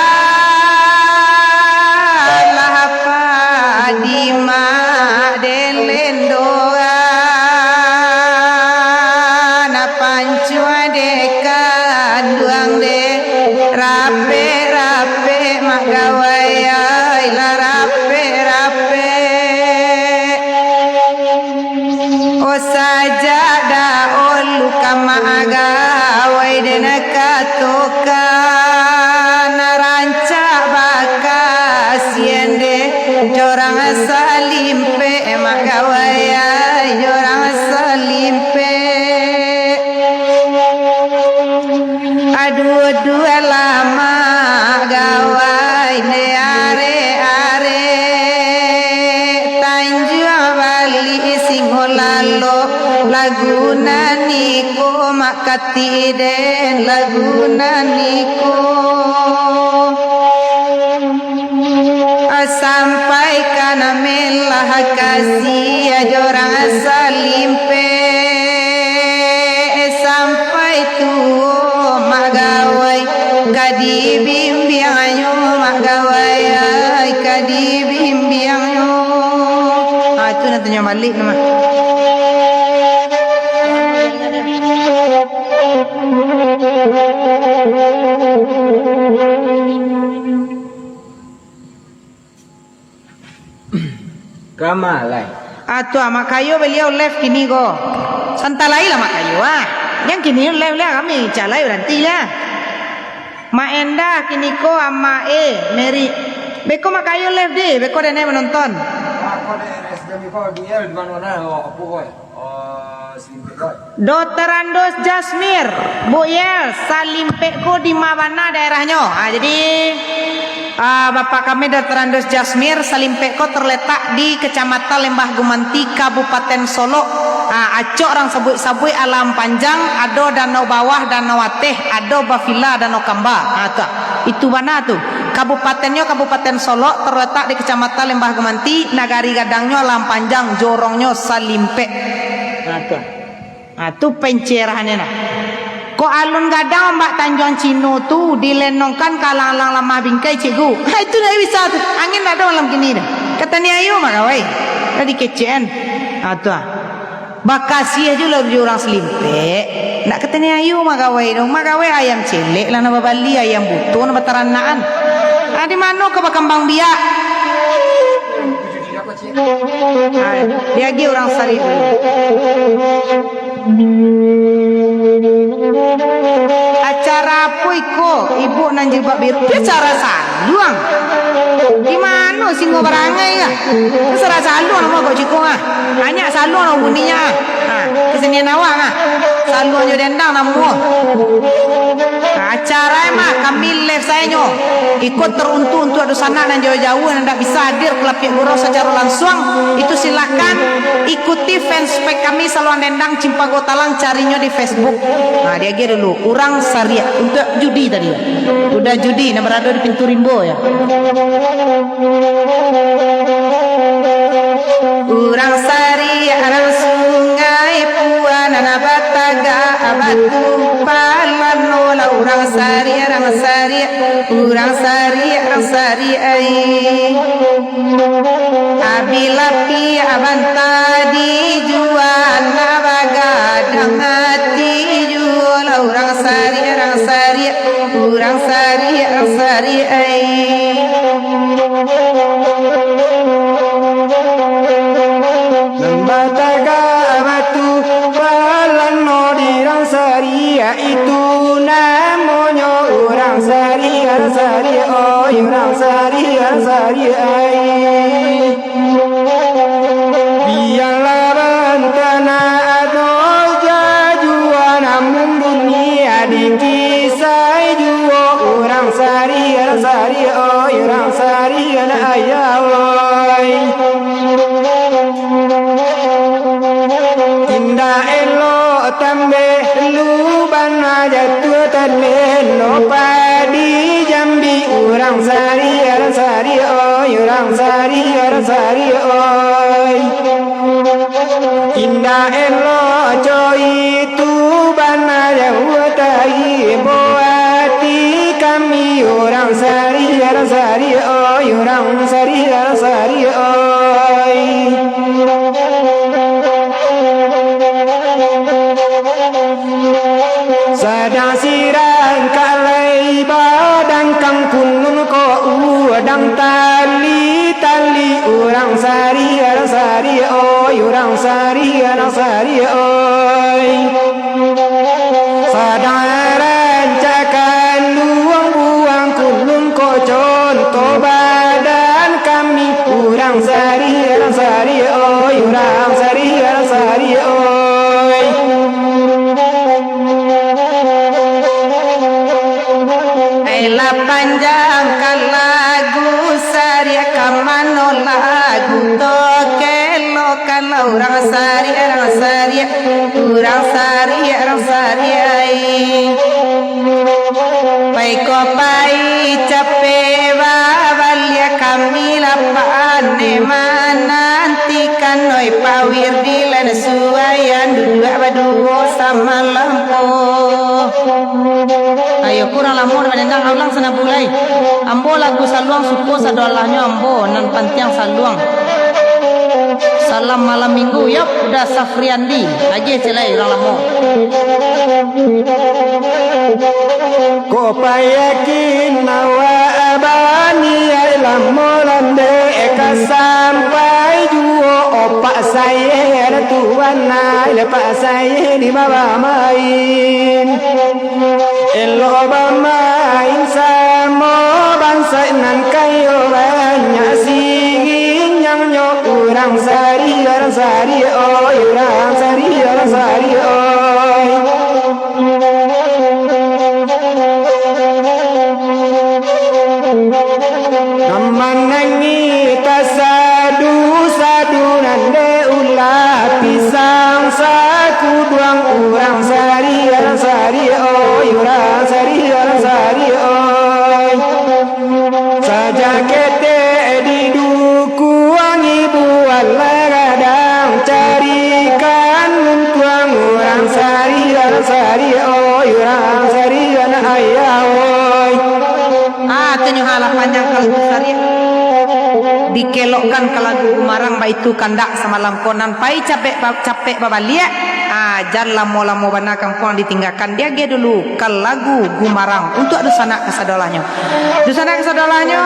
padi mak deh lendoan, pancua deh kanduang deh, rapek-rapek mak Gawai ai, lah rapek-rapek. Oh, sajak dahulu ka mak Gawai den katokan, rancak bakasian deh jorang salimpek, mak Gawai ai, jorang salimpek. Aduh, duo lah mak Gawai deh arek-arek, tanjuang bali singo lalok, lagu nan iko mak katik den, lagu nan iko. Sampai ka nan melah kasiah jorang salimpek, sampai tuo mak Gawai ka di Bimbiang ayo mak gawai ai, ka dibimbiang yo. Ah, itu nan tanyo balik tu mah. Ka ma lai? Ah, tu ah, Mak Kayo baliau live kini ko. Santai lai lah Mak Kayo ah. Yang kini live lah kami, calai baranti lah. Mak Endah kini ko ama e, Mary. Beko Mak Kayo live deh, beko denai manonton. Mak, ko dek R S J M I ko, B L di mano nah, apo ko? Oh, selimpek ko. Dokter Andus Jasmir, Bu Yel, Salimpek ko di ma bana daerahnyo? Ah, jadi, ah, Bapak kami Dokter Andus Jasmir, Salimpek ko terletak di Kecamatan Lembah Gumanti, Kabupaten Solok. Ah, acok urang sabuik-sabuik alam panjang, ado danau bawah, danau ateh, ado bavila, danau kamba. Ah, tu. Itu bana tu. Kabupatennyo Kabupaten Solok, terletak di Kecamatan Lembah Gumanti, nagari gadangnyo alam panjang, jorongnyo Salimpek. Ah, tu. Ha, tu pencerahannya nah. Kok alun gadang ombak Tanjuang Cino tu dilenongkan ka alang-alang Lamah Bingkai, Cikgu? Ha, itu ndak bisa tu. Angin ndak ado malam kini tu. Ka taniayu mah gawai. Lah dikecekan. Ha, tu ah. Bakasiah juo lah jo urang Salimpek. Ndak ka taniayu mah gawai tu. Mah gawai ayam celek lah nan babali, ayam buto nan bataranakan. Ha, di mano ka bakambang biak? Hai, diagiah urang Sariak. Acara apo iko, Ibu nan jilbab biru? Acara saluang. Di mano singo barangai kah? Acara saluang namo kok ciko ah. Banyak saluang lah bunyinyo ah. Ha, kesenian awak ah. Saluang jo dendang namo. Ha, acara mah kami live sajo. Iko teruntuk untuak dunsanak nan jauah-jauah nan indak bisa hadir ka Lapiak Gurau sacaro lansuang, itu silakan ikuti fanspage kami Saluang Dendang Cimpago Talang, carinyo di Facebook. Nah, diagiah dulu, Urang Sariak, untuak Judi tadi. Uda Judi nan barado di pintu rimbo, yo. Urang Sariak, urang Sungai Pua, nan batagak batu palano lah. Urang Sariak, urang Sariak, urang Sariak, urang Sariak ai. Abi lapiak banta dijual, nak bagadang ati juo lah. Urang Sariak, urang Sariak, urang Sariak, urang Sariak ai. Nan batagak batu palano di urang Sariak, itu namonyo urang Sariak, Sariak, oi, urang Sariak, Sariak ai. Bialah bantana atau jajuan, amun dunia dikisai juo, urang Sariak, Sariak, oi, urang Sariak, ayah, oi. Indak elok tambeh lu bana jatuah taleno padi jambi, urang Sariak, Sariak, oi, urang Sariak, Sariak, oi. Indak elok co itu bana jauah taibo ati kami, urang Sariak, Sariak, oi, urang Sariak, Sariak, oi. Sadang sirang kalai badangkang kunun ko udang tali-tali, urang Sariak, Sariak, oi, urang Sariak, Sariak, oi. Sadang rancak kanduang buang kunun ko contoh badan kami, urang Sariak, Sariak, oi, urang Sariak, Sariak, oi. Ai lah panjang ka lagu Sariak, ka mano lagu tu, kelok ka lah urang Sariak, urang Sariak, urang Sariak, urang Sariak ai. Pai ko pai capek babaliak, kami lah pandai manantikan. Oi Pak Wirdi, lai nasuaian duduak baduo samalam ko. Ayo, kurang lamo dah badendang, ulang sanabulai. Ambo lagu saluang suko sadolahnyo ambo, nan pantiang saluang. Salam malam minggu, yop, udah Safriandi. Agiah ciek lai, urang lamo. Ko payakin awak baniaik lamo landek ka sampai juo opak sayer tu banai lepak sayer di bawah main. Elok bamain samo bansaik nan kayo banyak sirinyangnyo urang sari, urang sari, oi, urang sari, urang sari, oi. Nan manangih tasadu-sadu nan dek ulah pisang sakuduang urang sari, urang sari, oi, urang sari, urang sari, oi. Sajak ketek di dukuang ibu alah gadang carikan untuang urang sari, urang sari, oi, urang sari, anak ayah, oi. Ah, tu nyo ha lah panjang ka lagu sari. Dikelokkan ka lagu gumarang, baitu kandak samalam ko nan pai capek, capek babaliak. Ah, jan lamo-lamo bana kampuang ditinggakan, diagiah dulu ka lagu gumarang untuak dunsanak kasadolahnyo. Dunsanak kasadolahnyo,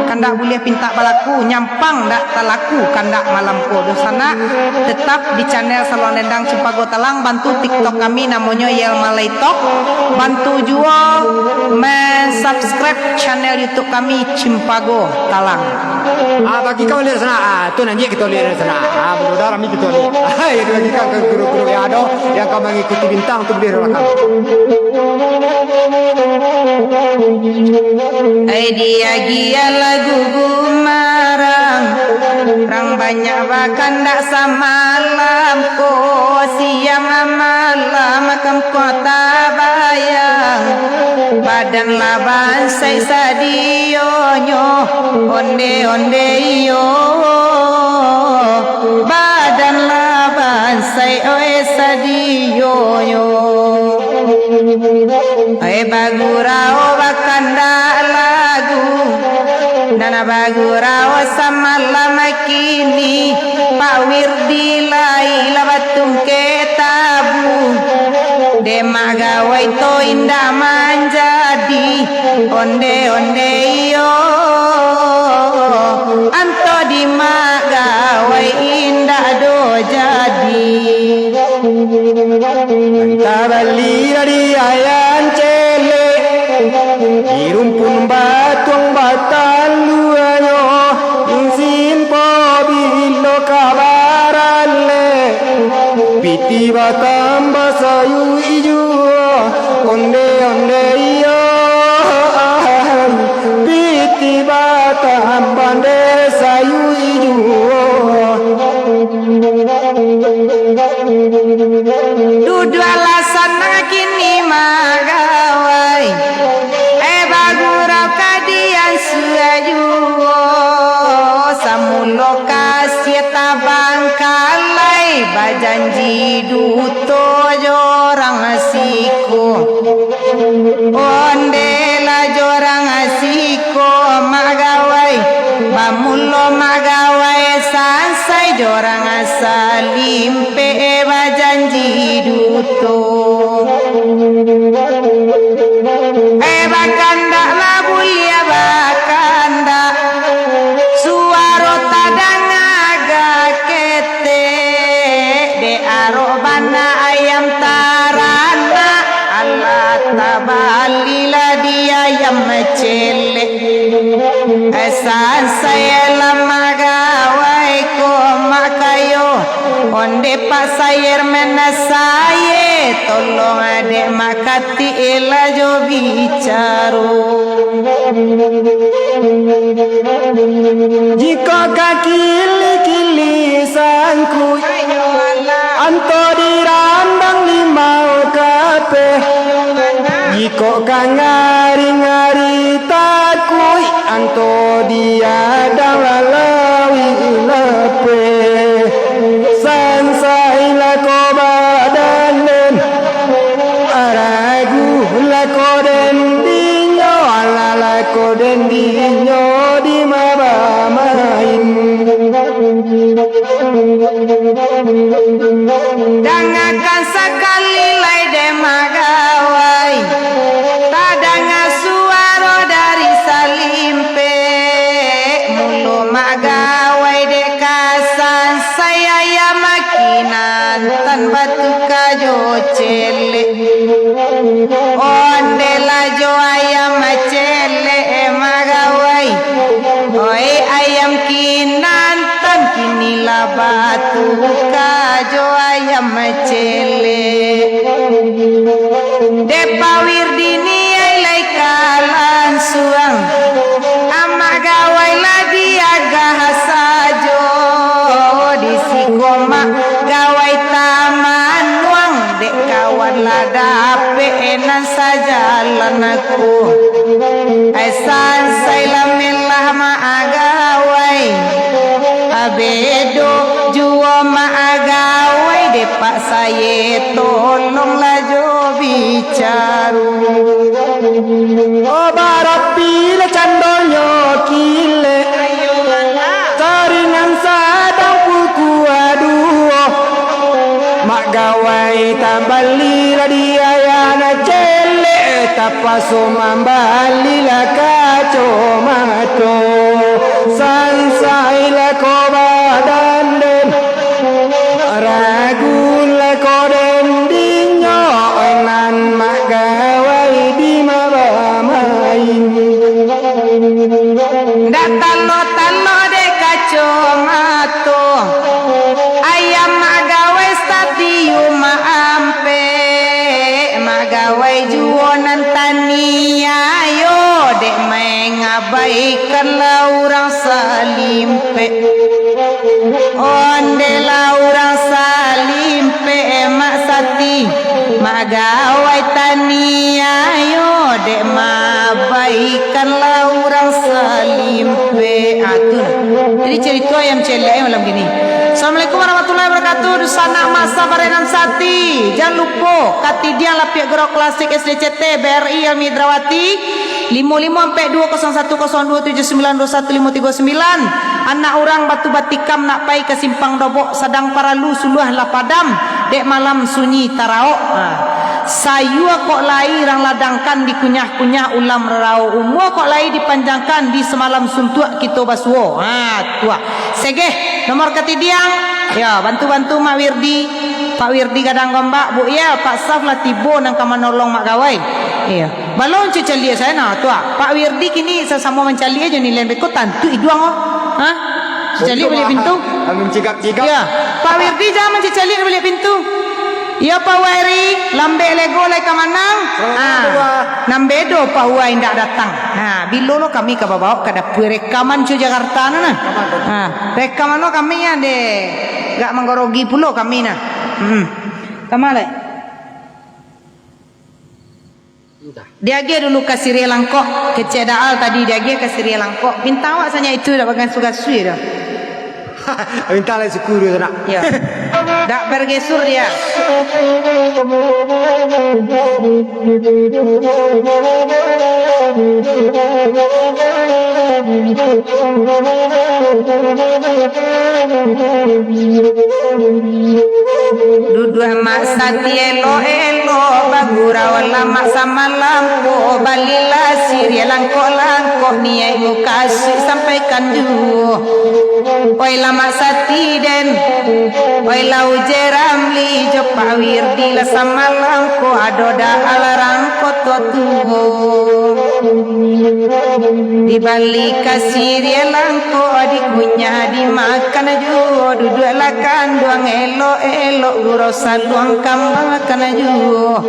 kandak buliah pintak balaku, nyampang dak talaku kandak malam ko. Dunsanak tetap di channel Saluang Dendang Cimpago Talang, bantu TikTok kami namonyo Yelma Leitok, bantu juo men-subscribe channel YouTube kami Cimpago Talang. Ah, bagi kau lihat sana, ah, tu nanti kita lihat sana. Ah, mudah-mudahan rami kita lihat. Ah, ya, bagi kau ke guru-guru yang ada, yang kau mengikuti bintang tu boleh rakan. Ai diagiah lagu gumarang, rang banyak bakandak samalam ko, siang malam kampuang tabayang, badan lah bansaik sadionyo, onde-onde iyo, badan lah bansaik oi sadionyo. Ai bagurau bakandak lagu, nan bagurau samalam kini, Pak Wirdi lai lah batungkek tabu. Dek Mak Gawai to indak manjadi, onde-onde iyo, anto di Mak Gawai indak do jadi. Tabali dari ayam celek, di rumpun batuang bataluanyo, musim pabilo ka baralek, pitih batambah sayui juo, onde-onde iyo, pitih batambah dek sayui juo. Duduaklah sanang kini Mak Gawai, eh, bagurau ka dian sudah juo. Samulo kasiah tabangkalai, bajanji duto jo urang siko. Onde lah jo urang siko Mak Gawai, bamulo Mak Gawai sansai jo urang salimpek bajanji duto. Eh, bakandak lah buliah bakandak, suaro tadanga agak ketek, dek arok bana ayam taranak, alah tabalilah di ayam celek. Eh, sansai lah Mak Gawai ko Mak Kayo, onde Pak Sayer manasaye, tolong dek Mak Katik lah jo bicaro. Jikok ka kili-kili sangkuik, anto dirandang limau kapeh. Jikok ka ngari-ngari takuik, anto diadang lalauik lapeh. Ko den dinyo di ma bamain. Dangakan sakali lai dek Mak Gawai, tadanga suaro dari Salimpek. Mulo Mak Gawai dek ka sansai ayam makinan, tan batuka jo celek. Onde lah jo ayam macelek, eh, Mak Gawai. Oi, ayam kinan tan kini lah batuka jo ayam macelek. Dek Pak Wirdi ni ai lai ka lansuang. Amak Gawai lah diagah sajo. Di siko Mak Gawai tamanuang. Dek kawan lah dapek nan sajalan aku. Ai sansai lah melah Mak Gawai. Abedo juo Mak Gawai, dek Pak Saye tolonglah jo bicaro. Oh, barapi lah candonyo kilek. Saringan sadang pukua duo. Mak Gawai tabalilah di ayam celek, tapaso mambalilah kacomato. Sansailah ko badan den, ragulah ko den dinyo, oi nan Mak Gawai di ma bamain. Ndak talo-talo dek kacomato. Ayam Mak Gawai stadium ampek. Mak Gawai juo nan taniayo dek main ngabaikan lah urang Salimpek. Onde lah urang Salimpek, Mak Sati. Mak Gawai taniayo dek mabaikan lah urang Salimpek. Ah, tu lah. Jadi, carito ayam celek malam kini. Assalamualaikum warahmatullahi wabarakatuh. Dunsanak Mak Sabarek nan Sati. Jan lupo, katidiang lapiak gurau klasik S D C T B R I Elmi Indrawati, limo limo ampek duo kosong satu kosong duo tujuh sambilan duo satu limo tigo sambilan. Anak urang Batu Batikam nak pai ka Simpang Dobok, sadang paralu suluah lah padam, dek malam sunyi taraok. Ha. Sayua kok lai rang ladangkan dikunyah-kunyah ulam raraok, umua kok lai dipanjangkan di samalam suntuak kito basuo. Ha, tu ah. Segeh, nomor katidiang. Ya, bantu-bantu Mak Wirdi. Pak Wirdi Gadang Gombak, Bu, ya, Pak Saf lah tibo nan ka manolong Mak Gawai. Iya. Balun caliak sajo nah, tu ah. Pak Wirdi kini sasamo mancaliak ajo ni, lain beko tantu iduang, oh. Ha? Caliak baliak pintu. Amin cigak-cigak. Iya. Pak Wirdi jangan mancaliak baliak pintu. Iya, Pak Wairi, lambek lego lai ka manang. Selamat malam, Pak. Nan bedo Pak Wai indak datang. Ha, bilo lo kami ka babaok ka dapua rekaman Cu Jakarta tu nah. Ha, rekaman lo kami yang de gak manggorogi pulo kami nah. Hmm. Kama lai? Diagiah dulu ka Siriah Langkok, kecek Daal tadi diagiah ka Siriah Langkok. Bintang awak sanyak itu dak bagasu-gasu dah. Bintang lai suku dia tu nak. Ya. Dak bergesur dia. Duduak Mak Sati elok-elok, bagurau lah Mak samalam ko, balilah siriah langkok-langkok, niaik mukasuik sampaikan juo. Oi lah Mak Sati den, oi lah Uje Ramli, jo Pak Wirdi lah samalam ko, ado Daal rang koto tuo. Dibali ka siriah langkok, dikunyah dimakan juo, duduaklah kanduang elok-elok, gurau saluang kambangkan juo.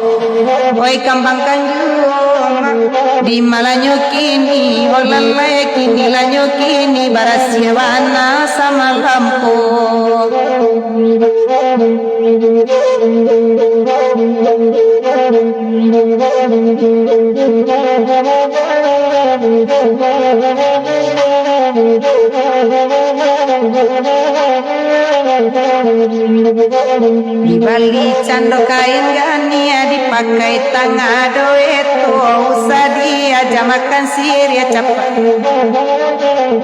Oi kambangkan juo, Mak. Di malanyo kini, oh lalai kini lanyo kini, barasiah bana samalam ko. Dibali cando kain gania, dipakai tangah doeto, usah diaja makan siriah capak.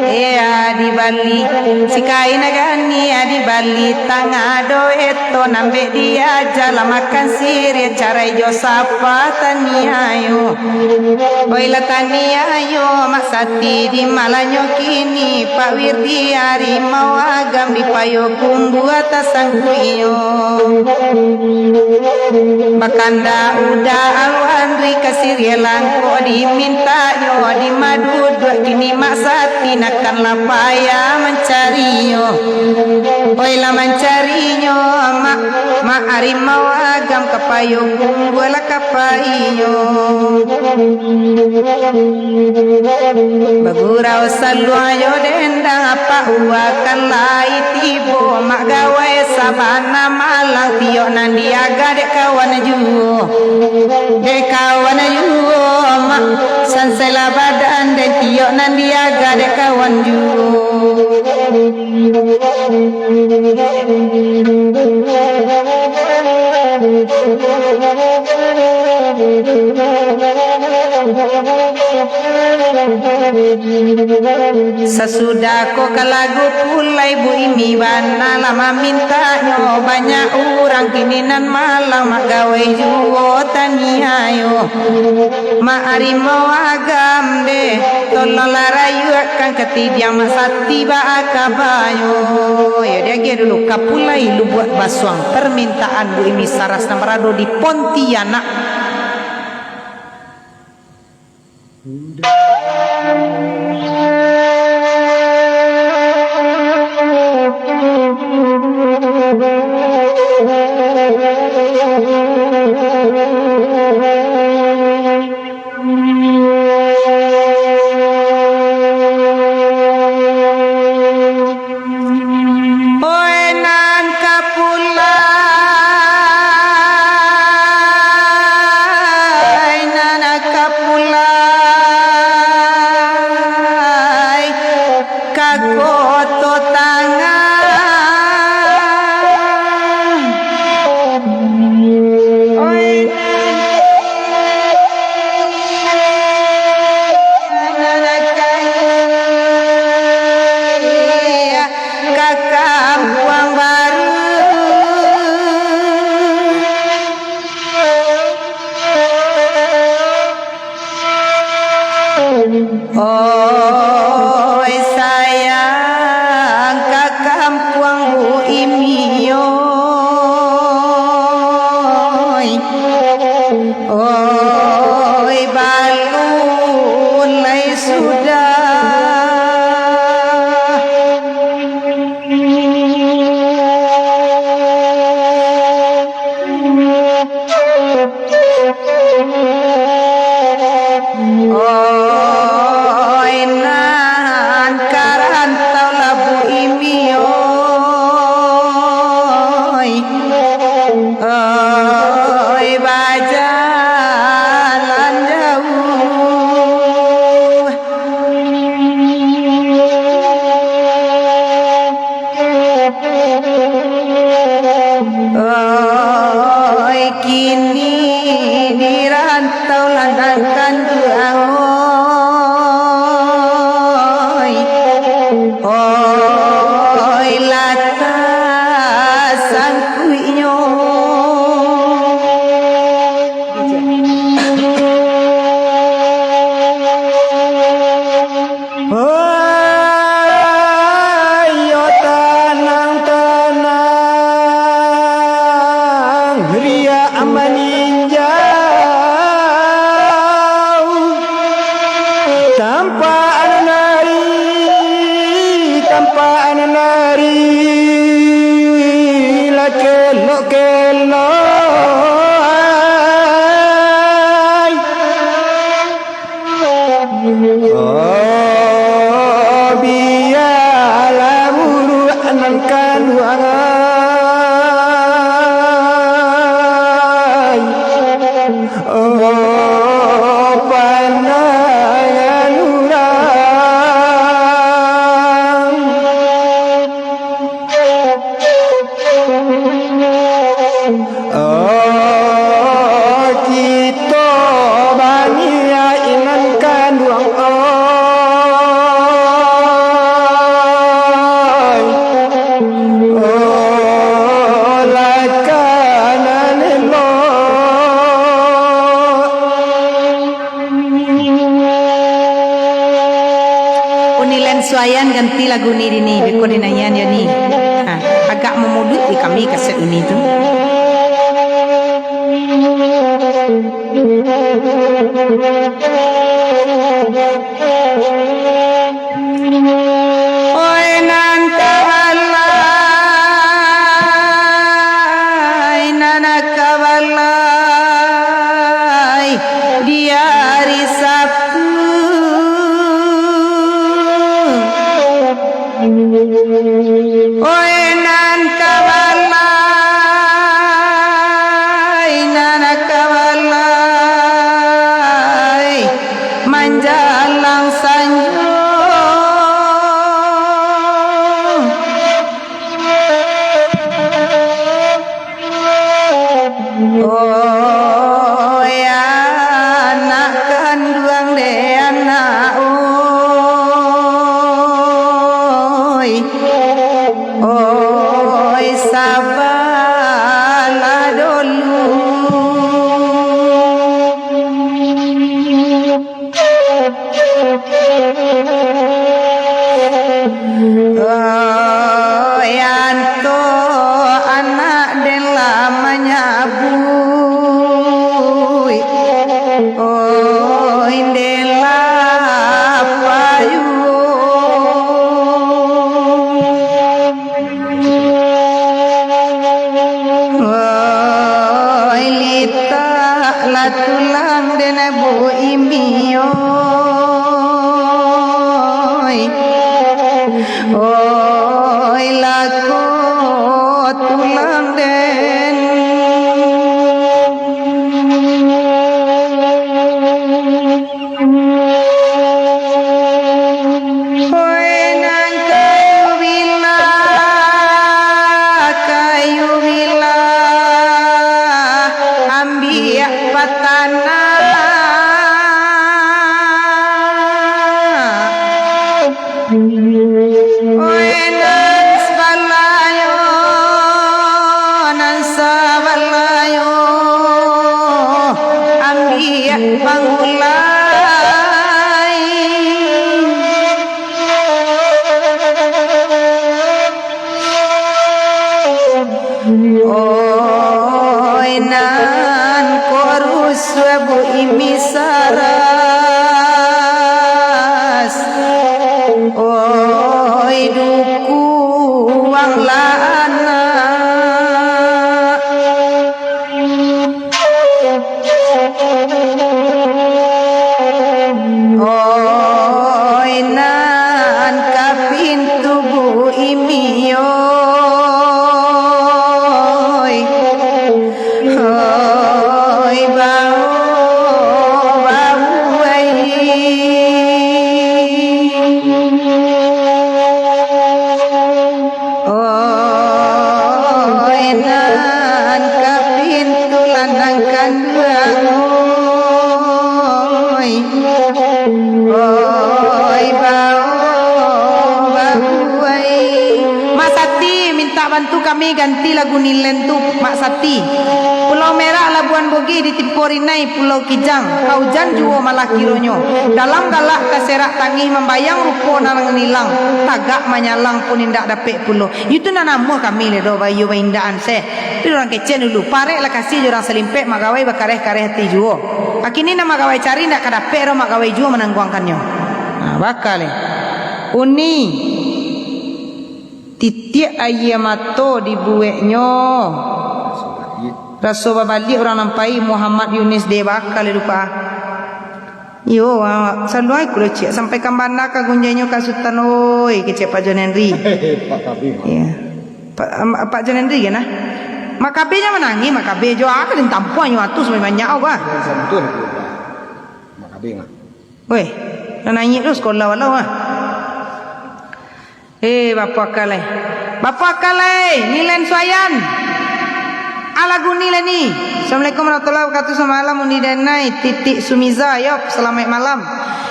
Ea, dibali si kain gania, dibali tangah doeto, nambek diaja lah makan siriah, carai jo sapa taniayo. Oilah taniayo, Mak Sati di malanyo kini, Pak Wirdi Harimau Agam di Payokumbuah tasangkuiknyo. Bakandak uda aluan dui ka siriah langkok dimintaknyo, di maduduak kini Mak Sati nakan lah payah mancarinyo. Oilah mancarinyo, Mak, Mak Harimau Agam ka Payokumbuah lah ka painyo. Bagurau saluang jo dendang, apak uwa kan lai tibo, mak gawai sabana malang, tiok nan diaga dek kawan juo. Dek kawan juo, mak sansai lah badan, dek tiok nan diaga dek kawan juo. Sasudah ko ka lagu pulai, Bu Imi bana lah mamintaknyo, banyak urang kini nan malang, mak gawai juo taniayo. Mak Harimau Agam deh, tolonglah rayuakkan ka tidiang Mak Sati baa kabanyo. Yo, diagiah dulu ka pulai Lubuak Basuang, permintaan Bu Imi Saras nan barado di Pontianak. Oe nan ka pulai, nan ka pulai ka Koto Tangah. Oe nan ka Kampuang Baru. Oi sayang ka kampuang Bu Imi oi. Oi balun lai sudah. Oi nan ka rantau lah Bu Imi oi. Oi bajalan jauh. Oi kini di rantau lah nan kanduang oi. Oi lah tasangkuiknyo. Ayo tanang, tanang, riak maninjau. Tampak nan ari, tampak nan ari, lah kelok-kelok ai. Oh, bialah buruak nan kanduang ai. Oh, pandai urang. Nilen Suayan ganti lagu ni dini, beko dinanyian yo ni. Ha, agak mamuduik di kami kaset uni tu. Oi nan kabalai, nan kabalai di ari Sabtu. Oi nan kabalai, nan kabalai manjalang sanjo. Oi anak kanduang dek anak, oi, oi sabalah dulu. Oi anto anak den lah manyabuik, oi den lah payu. Oi litak lah tulang den Bu Imi, oi. Oi lako tulang den. Oi nan kayu bilah, kayu bilah, ambiak patanah. Oi nan sabalayo, nan sabalayo, ambiak pangulai. Oi nan ko rusuah Bu Imi Saras, oi dukuang lah anak. Oi nan ka pintu Bu Imi, oi. Oi bao, bao ai. Oi nan ka pintu lanang kanduang, oi. Oi bao, bao ai. Mak Sati mintak bantu kami ganti lagu Nilen tu, Mak Sati. Pulau Merak, Labuan Bugih, di Timpo Rinai, Pulau Kijang, ka ujan juo malah kironyo. Dalam galak taserak tangih, mambayang rupo nan ilang, tagak manyalang pun indak dapek pulo. Itu nan namuah kami le doh, bayu baindaan seh. Itu urang kecek dulu, parek lah kasih jo urang salimpek, mak gawai bakareh-kareh ati juo. Akini nan mak gawai cari indak ka dapek doh, mak gawai juo manangguangkannyo. Nah, baka le. Uni. Titiak aia mato dibueknyo. Raso babaliak urang nan pai, Muhammad Yunis de baka le lupa. Iyo, ah, saluai kulo ciek, sampaikan bana ka gunjainyo ka Sutan, oi, kecek Pak John Henry. Pak Kabing. Iya. Pak, am, Pak John Henry kan, ah? Mak Kabing jan manangih, Mak Kabing jo, ah, ka den tampuang nyo atu sampai banyak, oh, bah. Santun, Pak. Mak Kabing, ah. Weh, nan naiak tu sekolah walau, ah. Eh, Bapak Akalai. Bapak Akalai, Nilen Suayan. Ah, lagu ni lah ni. Assalamualaikum warahmatullahi wabarakatuh. Samalam undi denai, Titik Sumiza, yo, salamaik malam.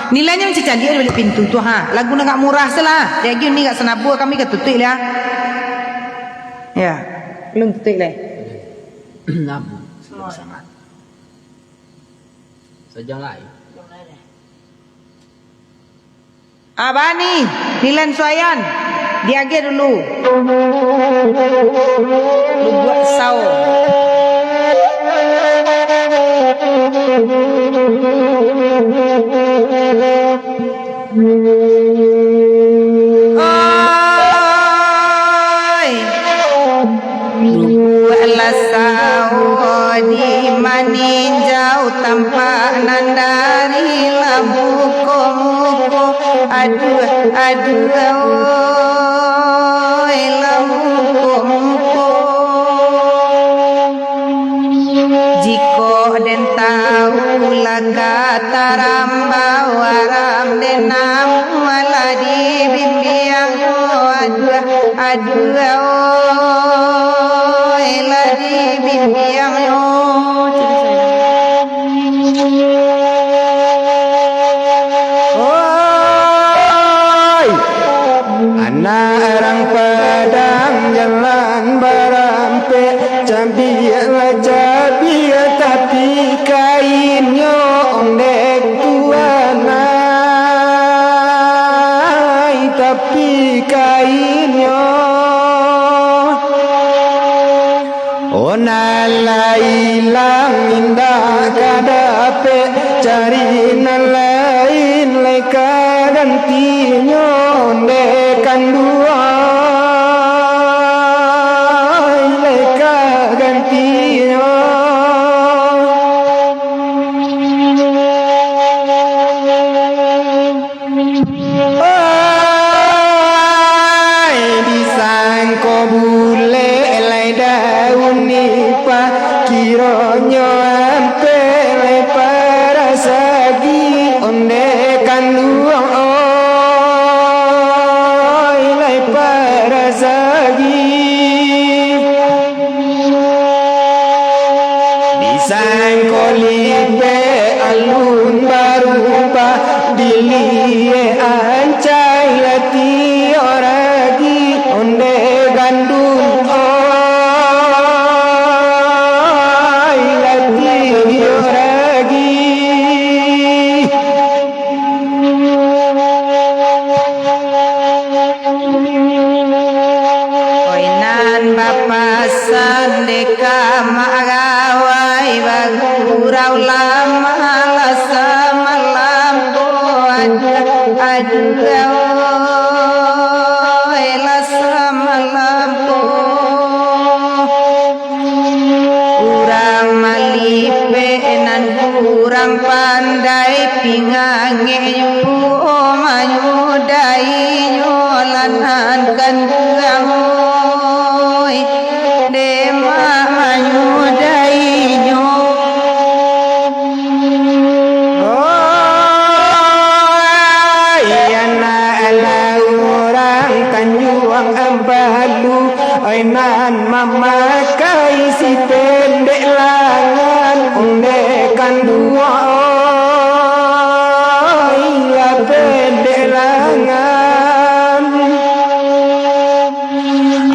Nilen nyo mancaliak di baliak pintu tu, ha. Lagu nan agak murah se lah. Lagi undi agak sanabua, kami ka tutuik lah. Ya. Belum tutuik lah. Lama. Sajam lai. Ah, bani, Dilan Suayan, diagiah dulu. Lubuak Sao. Oi. Duduaklah sawo di maninjau, tampak nan dari lah muko-muko. Aduah, aduah, oi, lah muko-muko. Jikok den tawu lah ka tarambau, aram den namuah lah dibimbiang. Aduah, aduah, oi, lah dibimbiang. Oi! Anak urang Padang jalan barampek, cabiak lah cabiak, tapi kainnyo ondeh tuan ai, tapi kainnyo. Oh, nan lah ilang indak ka dapek, cari nan lain lai ka gantinyo, ondeh kanduang lai ka gantinyo. Oi, disangko bulek lai daun nipah, kironyo ampek lai parasagi, ondeh kanduang oi, lai parasagi. Disangko lipek alun barubah, diliek ancai lah tiok ragi, ondeh gandun oi, lah tiok ragi. Oi, nan bapasan dek amak gawai, bagurau lah malah samalam ko, aduah, aduah, oi, lah samalam ko. Urang malipek nan kurang pandai, pingangek juo manyudainyo, lah nan kanduang oi, demak manyudainyo. Oi, anak alah urang Tanjuang Ambalu, oi, nan mamakai si pendek langan, ondeh kanduang oi, lah pendek langan.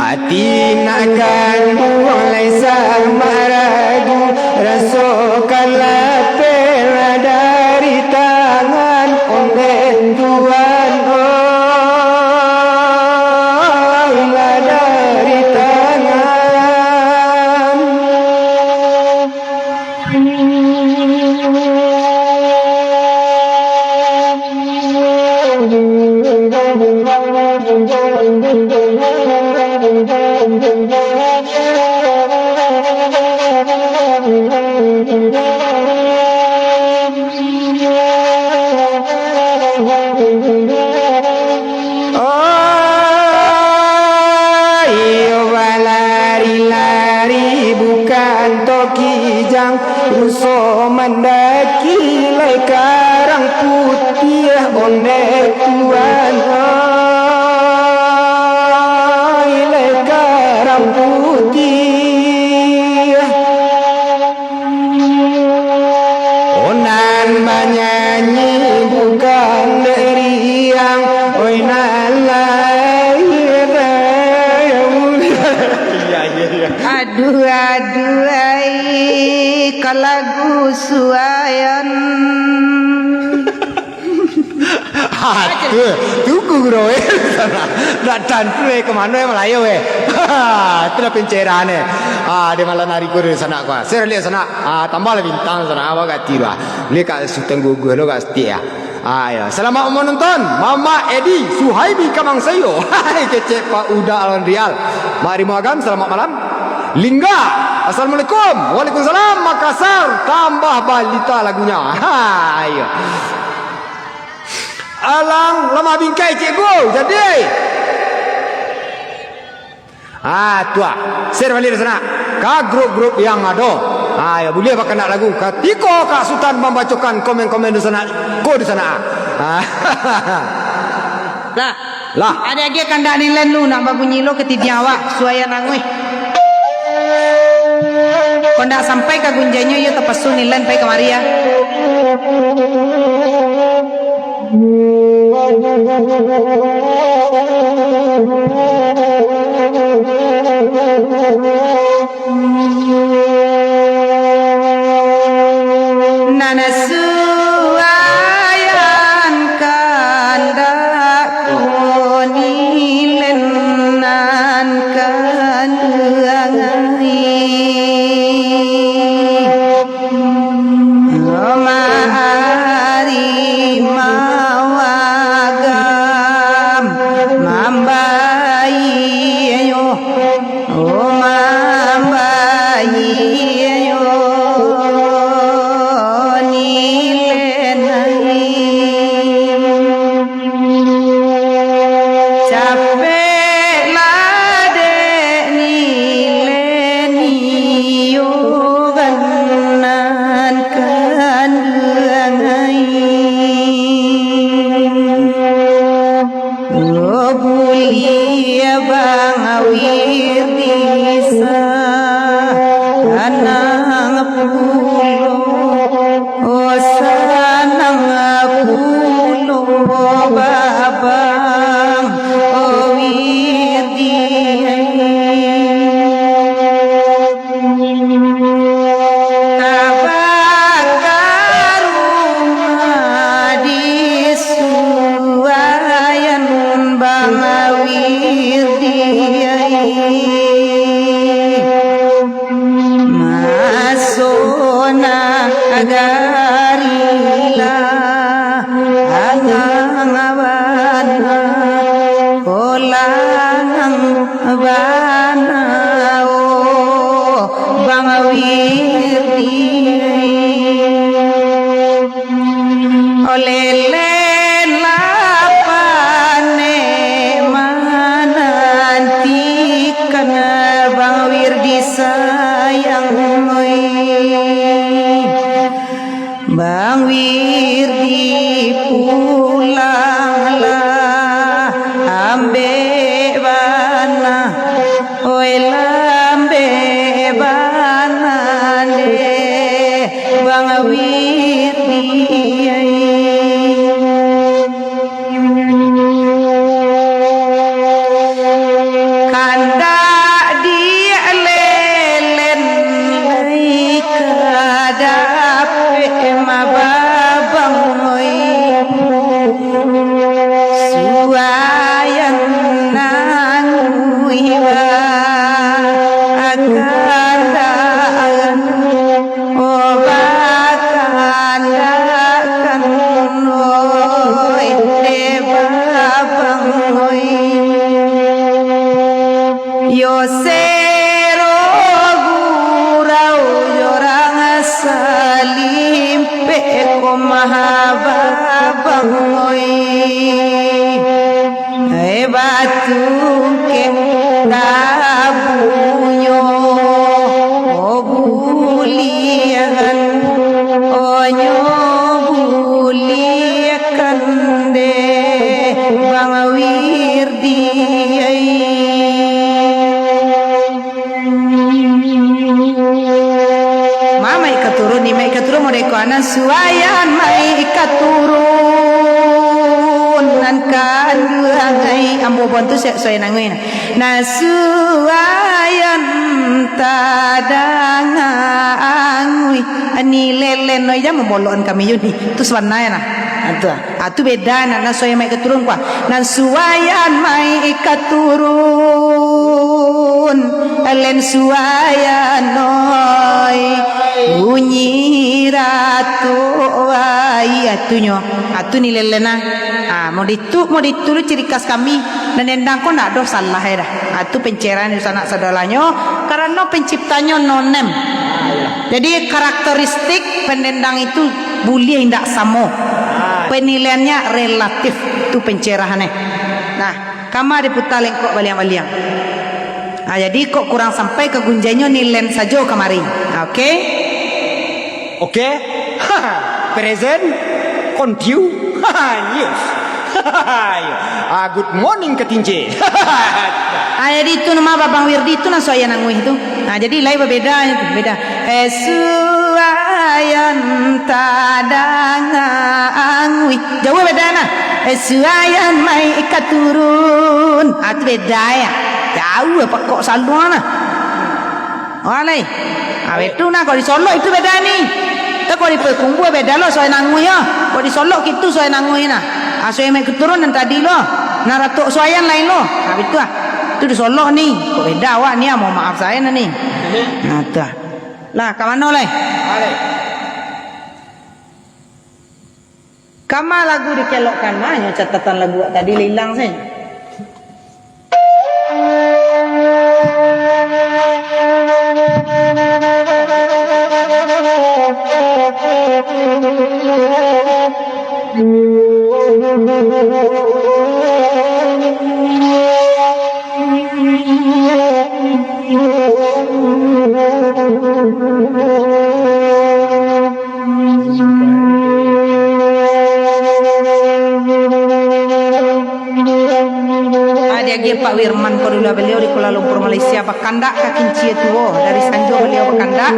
Ati nak kanduang lai samak ragu, raso kalapeh lah dari tangan, ondeh tuan oi, lah dari tangan. Oi, iyo balari-lari bukan tokijang, ruso mandaki lai karang putiah, ondeh tuan oi, lai karang putiah. Oh, nan manyanyi bukan dek riang, oi, nan lahia. Iya, iya, iya. Aduh, aduh, ai, ka lagu suayan. Ha, tu, tu guru, eh. Nak tantu, eh, ka mano, eh, malayo, eh. Itulah pencerahan, eh. Ah, di malam hari ko di sanak ko. Share lihat sanak. Ah, tambahlah bintang sanak. Awak gak tiru, ah. Lihat Kak Sultan Guguh lo, Kak Setik, ah. Ah, ya. Selamat menonton. Mama Edi Suhaibi Kamang Sayo. Hai, kecek Pak Uda Alon Rial. Mak Rimo Agam, selamat malam. Lingga. Assalamualaikum. Waalaikumsalam. Makassar. Tambah balita lagunya. Ha, iya. Alang lamah bingkai, cikgu. Jadi. Ah, tu ah. Share baliak di sanak. Ka grup-grup yang ado. Ah, ya, buliah bakanak lagu. Katiko Kak Sutan mambacokan komen-komen di sanak. Ko di sanak. Ah. Lah. Lah. Ado agiah kandak nilen lu nak babunyi lo katidiang awak, suayan anguih. Kok ndak sampai ka gunjainyo, iyo tapaso nilen pai kamari, ya. Nan suayan kandak ko nilen nan kanduang ai. Maari mawagam mambai yo, o mambai yo nilen ai. Capek lah dek nilen iyo nan kanduang ai. Buliah Bang Wirdi sanang pulo. Oh, sanang pulo Babang, oh, Wirdi. Tabaka rumah di suayan Bang Wirdi. Maso nagari lah angang bana, oh, langang bana, oh, Bang Wirdi. Olelen lapane manantikan Bang Wirdi sayang, oi. Bang Wirdi pulanglah, ambek bana. Oi, lambek bana dek Bang Wirdi. Kandak dialelen lai ka dapek mah Babang, oi. Suayan nan wiwa akan daan, oh, bakandakan, oi, dek Babang, oi. Yo sero gurau, yo rang salimpek ko mah Babang, oi. Ai batungkek tabunyo, oh, buliahan, oh, nyo buliahan dek Bang Wirdi ai. Mamaik ka turun, ni maik ka turun, modeko anan suayan maik ka turun. Nan kanduang ai, ambo bontu siap suayan anguih. Nah, suayan tadanga anguih. Ni lelen noi jam mamolokan kami yo ni. Tu sabananyo nah. Tu, ah, tu beda, nan, nan suayan mai ka turun, kuah. Nan suayan mai ka turun, alen suayan noi, bunyi ratu ai. Ah, tu nyo. Ah, tu ni lelen, ah. Ah, mau ditu, mau ditu lu ciri khas kami. Nan dendang ko ndak doh salah, eh, dah. Ah, tu pencerahan di sanak saudaranyo, karano penciptanyo no name. Jadi, karakteristik pendendang itu buliah indak samo. Penilaiannya relatif, tu pencerahan, eh. Nah, kama diputa lengkok baliang-baliang. Ah, jadi, kok kurang sampai ka gunjainyo, nilen sajo kamari. Oke? Oke. Present. Continue. News. Ah, good morning, Ketinje. Ah, jadi itu nama Babang Wirdi itu nan suayan anguih tu. Ah, jadi lai babeda tu, beda. Eh, suayan tadanga anguih. Jauah beda nah. Eh, suayan mai ka turun. Ah, tu beda ya. Jauah pakok saluang nah. Walai. Ah, itu nah, kalau di Solok itu beda ni. Kita kalau di Payakumbuah beda lo suayan anguih yo. Kalau di Solok itu suayan anguih nah. Ah, suayan mai ka turun nan tadi lo. Nah, ratok suayan lain lo. Ah, itu ah. Itu di Solok ni. Kok beda awak ni ah, mohon maaf saya nah ni. Nah, tu ah. Lah, ka mano lai? Kama lagu dikelokkan, nah, nyo catatan lagu awak tadi lah ilang sajo. Ah, diagiah Pak Wirman Kodula baliau di Kuala Lumpur, Malaysia, bakandak ka Kincia Tuo. Dari Sanjo baliau bakandak,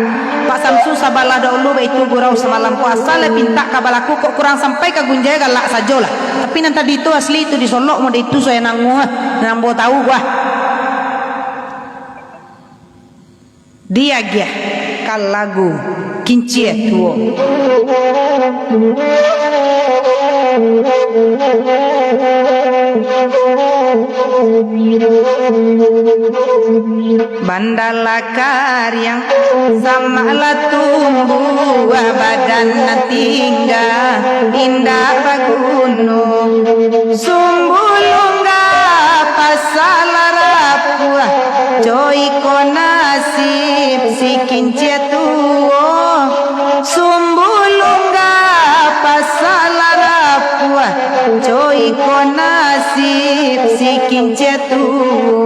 Pak Samsu sabalah dahulu, baitu gurau samalam ko, asa lah pintak ka balaku, kok kurang sampai ka gunjai galak sajolah. Tapi nan tadi tu asli tu di Solok, mode itu suayan anguih, nan ambo tahu, wah. Diagiah ka lagu Kincia Tuo. Banda lah kariang, samak lah tumbuah, badan nan tingga, indak baguno. Sumbulun gapasa lah rapuah, co iko nasib si Kincia Tuo. Sumbulun gapasa lah rapuah, co iko nasib si Kincia Tuo.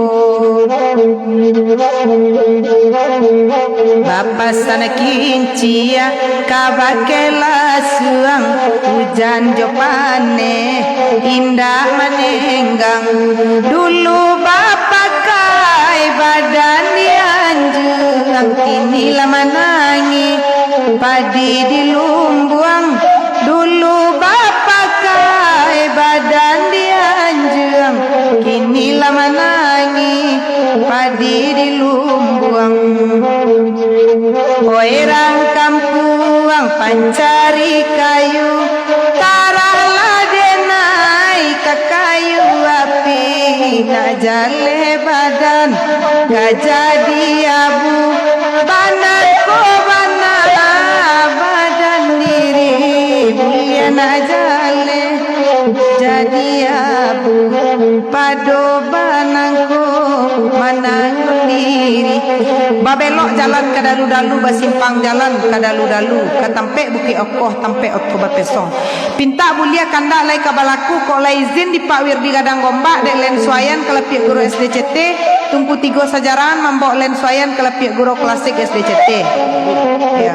Bapasan Kincia ka bakelasuang, ujan jo paneh indak manenggang. Dulu bapakai badan di anjuang, kini lah manangih padi di lumbuang. Dulu bapakai badan di anjuang, kini lah manangih padi di lumbuang. Oi rang kampuang pancari kayu, tarahlah denai ka kayu api, nak jaleh badan ka jadi abu, bana ko bana badan diri, buliah nak jaleh jadi abu, pado banangko mananggung diri. Babelok jalan ka dalu-dalu, basimpang jalan ka dalu-dalu, ka tampek Bukik Okoh, tampek oto bapesong. Pintak buliah kandak lai ka balaku, kok lah izin di Pak Wirdi Gadang Gombak, dek len suayan ka lapiak guru S D C T, Tungku Tigo Sajaran mambawok len suayan ka lapiak guru klasik S D C T. Ya.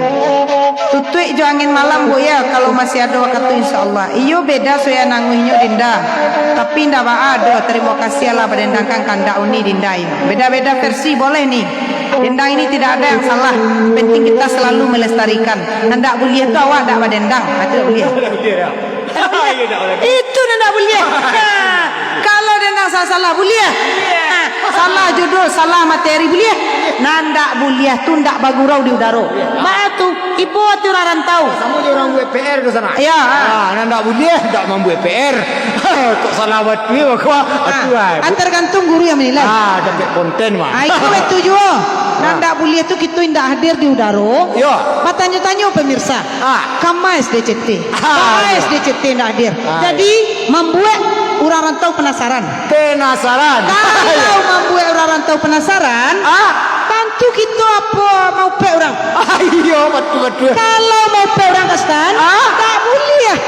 Tutuik jo angin malam, Bu, ya, kalau masih ado wakatu, insya Allah. Iyo, beda suayan anguihnyo, Dinda. Tapi indak baa doh, tarimo kasih lah badendangkan kandak uni, Dinda, iyo. Beda-beda versi boleh ni. Dendang ini tidak ada yang salah, penting kita selalu melestarikan. Nan ndak buliah tu awak ndak badendang, ha, tu ndak buliah. Itu nan ndak buliah. Nah, kalau dendang salah-salah, buliah. Nah, Salah judul, salah materi, buliah? Nan ndak buliah tu ndak bagurau di udaro. Baa tu, ibo ati urang rantau. Samo jo urang buek P R tu sanak. Ya. Ah, nan ndak buliah, ndak mambuek P R. Kok salah batua, kok Ah, aturan. Ah, tergantung guru yang menilai. Ah, dapek konten, mah. Ah, itu betul juo. Nan Ah. ndak buliah tu kito indak hadir di udaro. Yo. Batanyo-tanyo pemirsa. Ah. Kama S D C T. Ah, Kama iya. S D C T ndak hadir. Ah, Jadi, iya. mambuek urang rantau penasaran. Penasaran. Kalau mambuek urang rantau penasaran, Ah. tantu kito apo maupek urang. Ah, iyo, batua, batua. Kalau maupek urang ka sitan, Ah. tak buliah.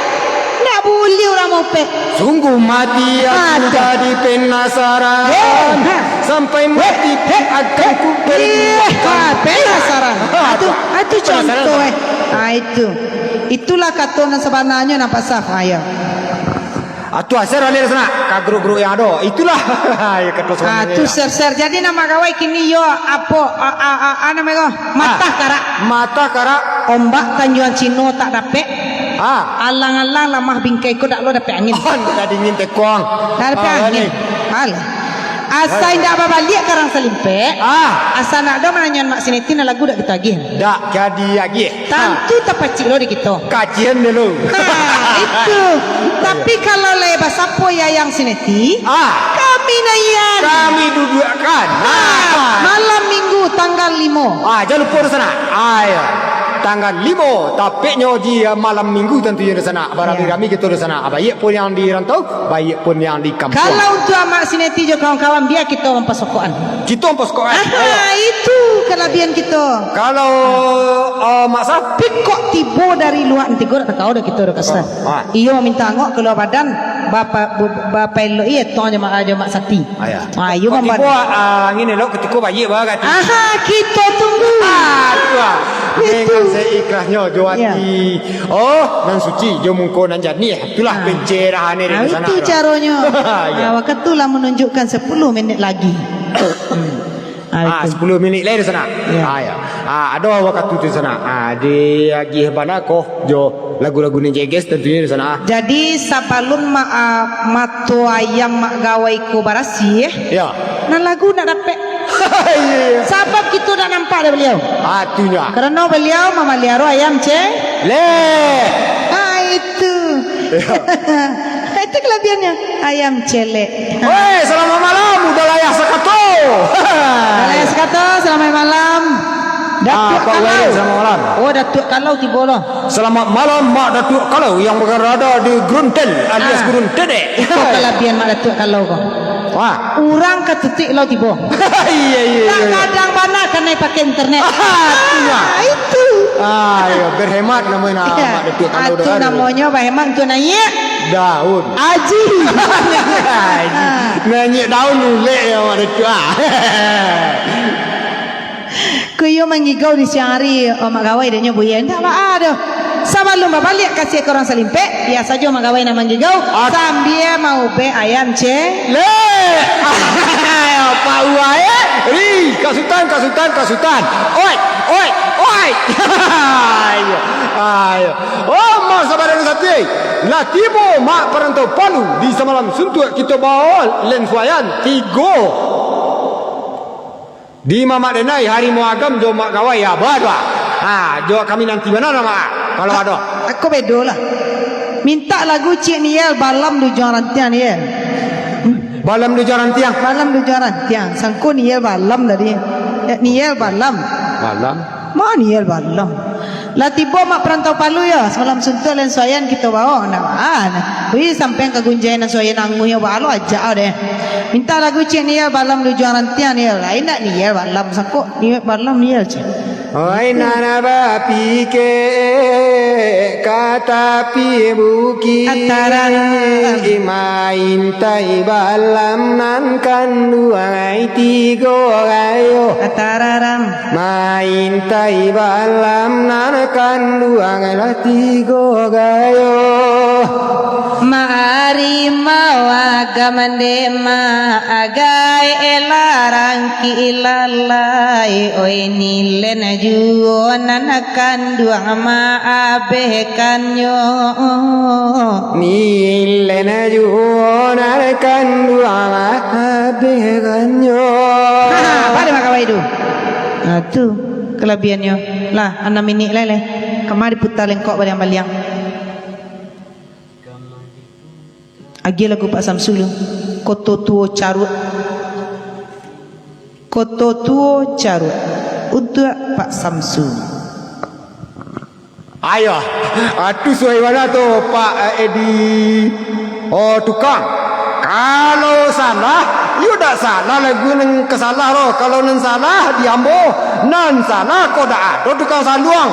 Tak buliah urang maupek. Sungguh mati aku Ada. jadi penasaran. Hei, ha. Sampai Hei, mati hei, akan hei. ku Iya, perjuangkan. ha, penasaran. Ah, Itu, itu penasaran contoh, apa? eh. Ah, itu. Itulah kato nan sabananyo, nampak sah. Ah, ya. Ah, tu share baliak sanak ka grup-grup yang ado. Itulah. Ya, kato Ah, sabananyo, tu ya. share-share. Jadi, nan magawai kini yo apo, a, a, a, a, namo ko? Matah Ah, karak. Matah karak. Ombak tanjuang Cino tak dapek. Ah. Alang-alang lamah bingkai ko dak lo dapek angin. Oh, dah dingin tekong. Dah dapek Ah, angin. ni. Alah. Asa indak babaliak karang salimpek. Ah. Asa nak do mananyoan Mak Sineti nan lagu dak kito agiah. Dak ka diagiah. Tantu tapacik lo di kito. Kacian dulu. Ha, itu. Tapi kalau lai basapo Yayang Sineti, Ah. kami naian. Kami duduakkan. Ha, Ah. malam Minggu tanggal limo. Ah, jan lupo di sanak. Ah, ya. Tanggal limo, tapeknyo di, ah, malam Minggu tantunyo di sanak. Barami-rami Ya. kito di sanak. Baiak pun yang di rantau, baiak pun yang di kampuang. Kalau untuk Amak Sineti jo kawan-kawan, bia kito mampasokokan. Kito mampasokokan. Aha, Ayo. itu kalabian kito. Kalau, ah, Mak Saf? Tapi kok tibo dari luak nanti ko dak takao dak kito dak kasar. Ah. Iyo maminta angok kalua badan, bapa-, bu-, bapaelok iyo tong jo Mak, jo Mak Sati. Ah, ya. Ah, iyo Kok mamban- tibo, ah, angin elok, kutiko baiak bagai tu. Aha, kito tunggu. Ah, tu ah. Itu. Dengan seikhlasnyo jo Ya. ati. Oh, nan suci, jo muko nan janiah. Itulah Ah. pencerahan dari Ah, sana itu tu. caronyo. Ya. Ah, wakatu lah menunjukkan sepuluh minit lagi. Hmm. Ah, Ah, itu. sepuluh minit lai di sana. Ya. Ah, ya. Ah, ado wakatu tu di sana. Ah, diagiah bana ko jo lagu-lagu nan jeges tantunyo di sana. Jadi, sabalun ma-, ah, mato ayam Mak Gawai ko barasiah, Ya. nan lagu nak dapek. Iya, iya. Sabab kito dak nampak dek baliau. Ah, tu nyo. Karano baliau mamaliaro ayam ce-, Leh. Ah, itu. Ya. Itu kelebihannya. Ayam celek. Woi, selamat malam, Uda Layah Sakato. Uda Layah Sakato, selamat malam. Datuak Ah, Pak Kalau. Wai, selamat malam. Oh, Datuak Kalau tibo lo. Selamat malam, Mak Datuak Kalau yang berada di Gruntel alias Ah. Gruntel, eh. Iko kelebihan Mak Datuak Kalau ko. Wah. Urang ka tutuik lo tibo. Iya, iya, iya, iya. Kadang bana kanai pakai internet. Ah, itu lah. Ah, itu. Ah, iya, berhemat namanya Iya. Mak Datuak Kalau Atu tu kan. namonyo berhemat tu naiak. Daun. Aji. Aji. Ah. Naiak daun ulek ya Mak Datuak. Ah. Ko iyo manggigau di siang hari, oh, Mak Gawai, dek nyo buya. Indak baa doh. Sabalun babaliak ka si Ekorang Salimpek, biaso jo Mak Gawai nan manggigau, Ah. sambia maubek ayam ce-, Leh! Pak Uwai, eh? Ih, kasutan, kasutan, kasutan. Oi, oi, oi! Ayo, ayo. Oh, Mak Sabadan Sati. Lah tibo Mak Parantau Palu. Di samalam suntuak kito bawa lensuaian tigo. Di Mamak Denai, Harimau Agam jo Mak Gawai, ya, ba tu, ah. Ha, jo kami nanti bana lah, Mak, kalau ado. Ako bedo lah. Mintak lagu Ciek Niel, Balam di Ujuang Rantiang, Niel. Balam di Ujuang Rantiang. Balam di Ujuang Rantiang. Sangko Niel Balam tadi. Eh, Niel Balam. Balam. Ma Niel Balam? Lah tibo Mak Parantau Palu yo, samalam suntuak lensuaian kito bawa, nah, ah, nah. Wih, sampean ka gunjai nan suaian anguih yo, baa lo ajak deh. Mintak lagu Ciek Niel, Balam di Ujuang Rantiang, Niel. Lain dak Niel Balam, sangko Niel Balam, Niel, ceh. Oi, nan bapikek ka tapi bukik. Ataran. Main tai balam nan kanduang ai tigo gayo. Atararam. Maintai balam nan kanduang lah tigo gayo. Maari mawaga mandema agai elarang kilalai, oi nilen juo nan kanduang maabehkannyo. Nilen juo nan kanduang maabehkannyo. Ah, tu kalabiahannyo. Lah, anam minik lai, lai. Kama diputa lengkok baliang-baliang. Agiah lagu Pak Samsul tu. Koto Tuo Caruak. Koto Tuo Caruak. Untuak Pak Samsul. Ayo, ah, tu suai bana tu, Pak, eh, Edi. Oh, tukang. Kalau salah, yo dak salah lagu nan ka salah lo. Kalau nan salah, di ambo, nan salah kok dak ado tukang saluang.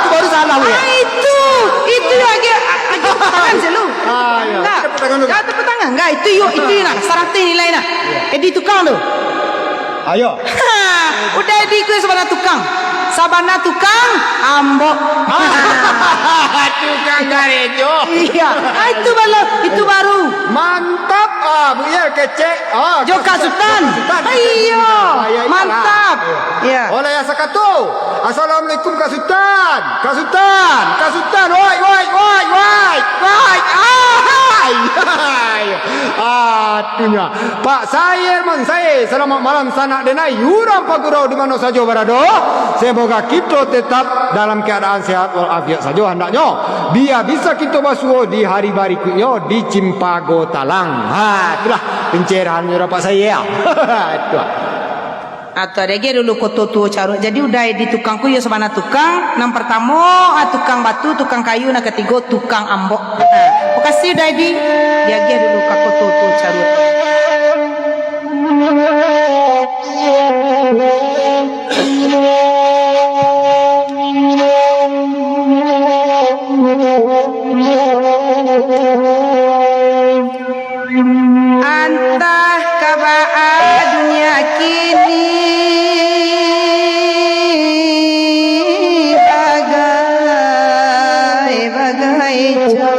Tu baru salah, yo. Ah, itu, itu yo agiah, agiah tepuk tangan selu. Ah, yo. Enggak. Kita tepuk tangan dulu. Enggak, tepuk tangan. Enggak, itu yo, itu yo nah. Sarati nilai nah. Edi tukang tu. Ayo. Udah Edi ko sabana tukang. Sabana tukang, ambo. Tukang garejo. Iya. Ah, itu baru, itu baru. Mantap. Ah, Bu, iya, kecek. Ah, Jo Kak Sutan. Kak Sutan. Ah, iya. Ah, iya, iya. Mantap. Ah, iya. Iya. Oleh Asakatu. Assalamualaikum, Kak Sutan. Kak Sutan, Kak Sutan, woi, woi, woi, woi, woi, ai, ai. Atunyo, Pak Sair Mansair, selamat malam, sanak denai, urang pagurau di mano sajo barado. Semoga kito tetap dalam keadaan sehat walafiat sajo handaknyo. Bia bisa kito basuo di hari barikutnyo di Cimpago Talang. Ha, itulah pencerahannyo, Pak Sair. Itulah. Atau diagiah dulu Koto Tuo Caruak. Jadi, udah di tukang ko, iyo sabana tukang. Nan partamo, ah, tukang batu, tukang kayu, nan katigo, tukang ambok. Nah, makasih udah di, diagiah dulu ka Koto Tuo Caruak. Antah ka baa dunia kini, bagai-bagai jo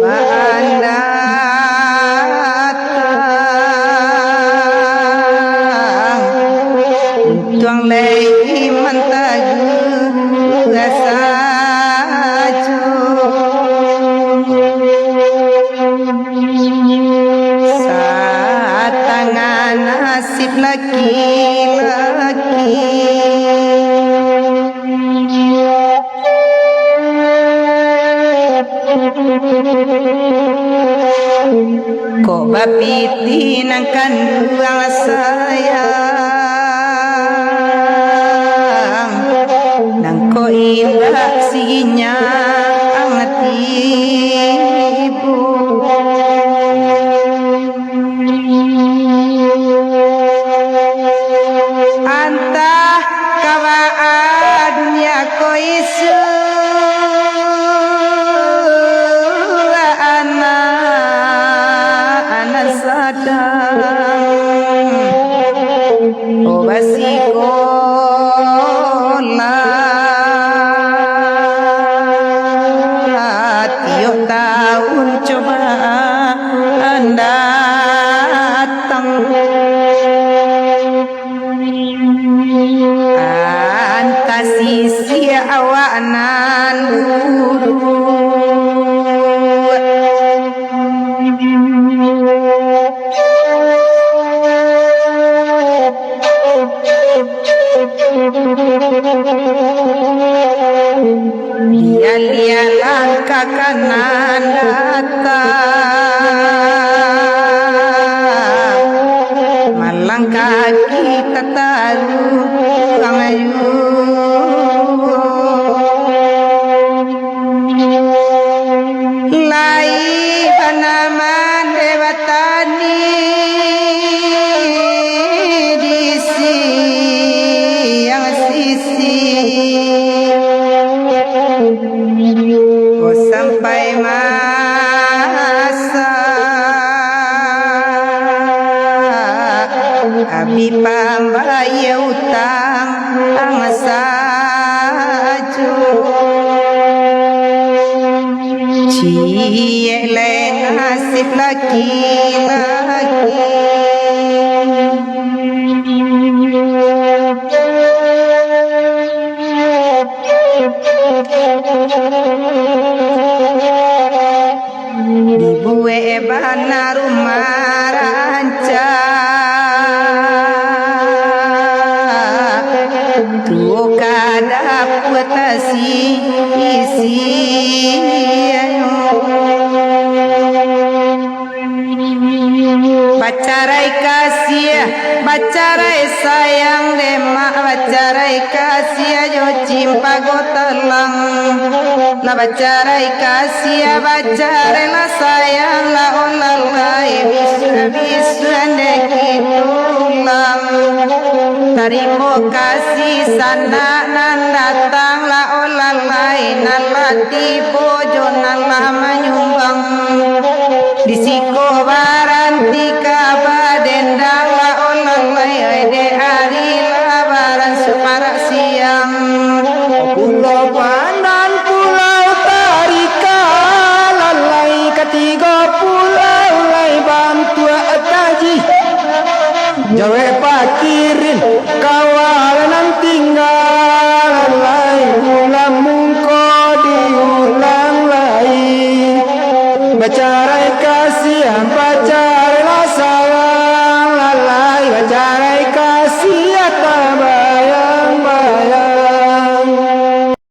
pandatang. Untuang lai mantaguah sajo, satangah nasib laki-laki. Kok bapitih nan kanduang sayang, nan kok indak siginyang tibo. Antah ka baa dunia ko isuak, anak-anak sadang basikolah, tiok taun cobaan datang. Antah sisiak awak nan buruak. Dialah langkah ka nan datang, malangkah kita taruang juo. Lai bana mandeh batani di siang sisi. Oh, sampai masak, abih pambayia utang sajo. Ciek lai nasib laki-laki. Dibuek bana rumah rancak. Bacarai kasih, bacarailah sayang, lah olah lai bisuak-bisuak dek itu pulang. Tarimo kasih sanak nan datang, lah olah lai nan lah tibo jo nan lah manyumbang. Di siko baranti ka badendang, lah olah lai dek ari lah baransuak parak siang. Pulau Pandan, Pulau Tarika, lalai katigo pulau lai bantuak taji. Jawek pakirin, kawal nan tingga, lalai pulang mungko diulang lai. Bacarai kasiah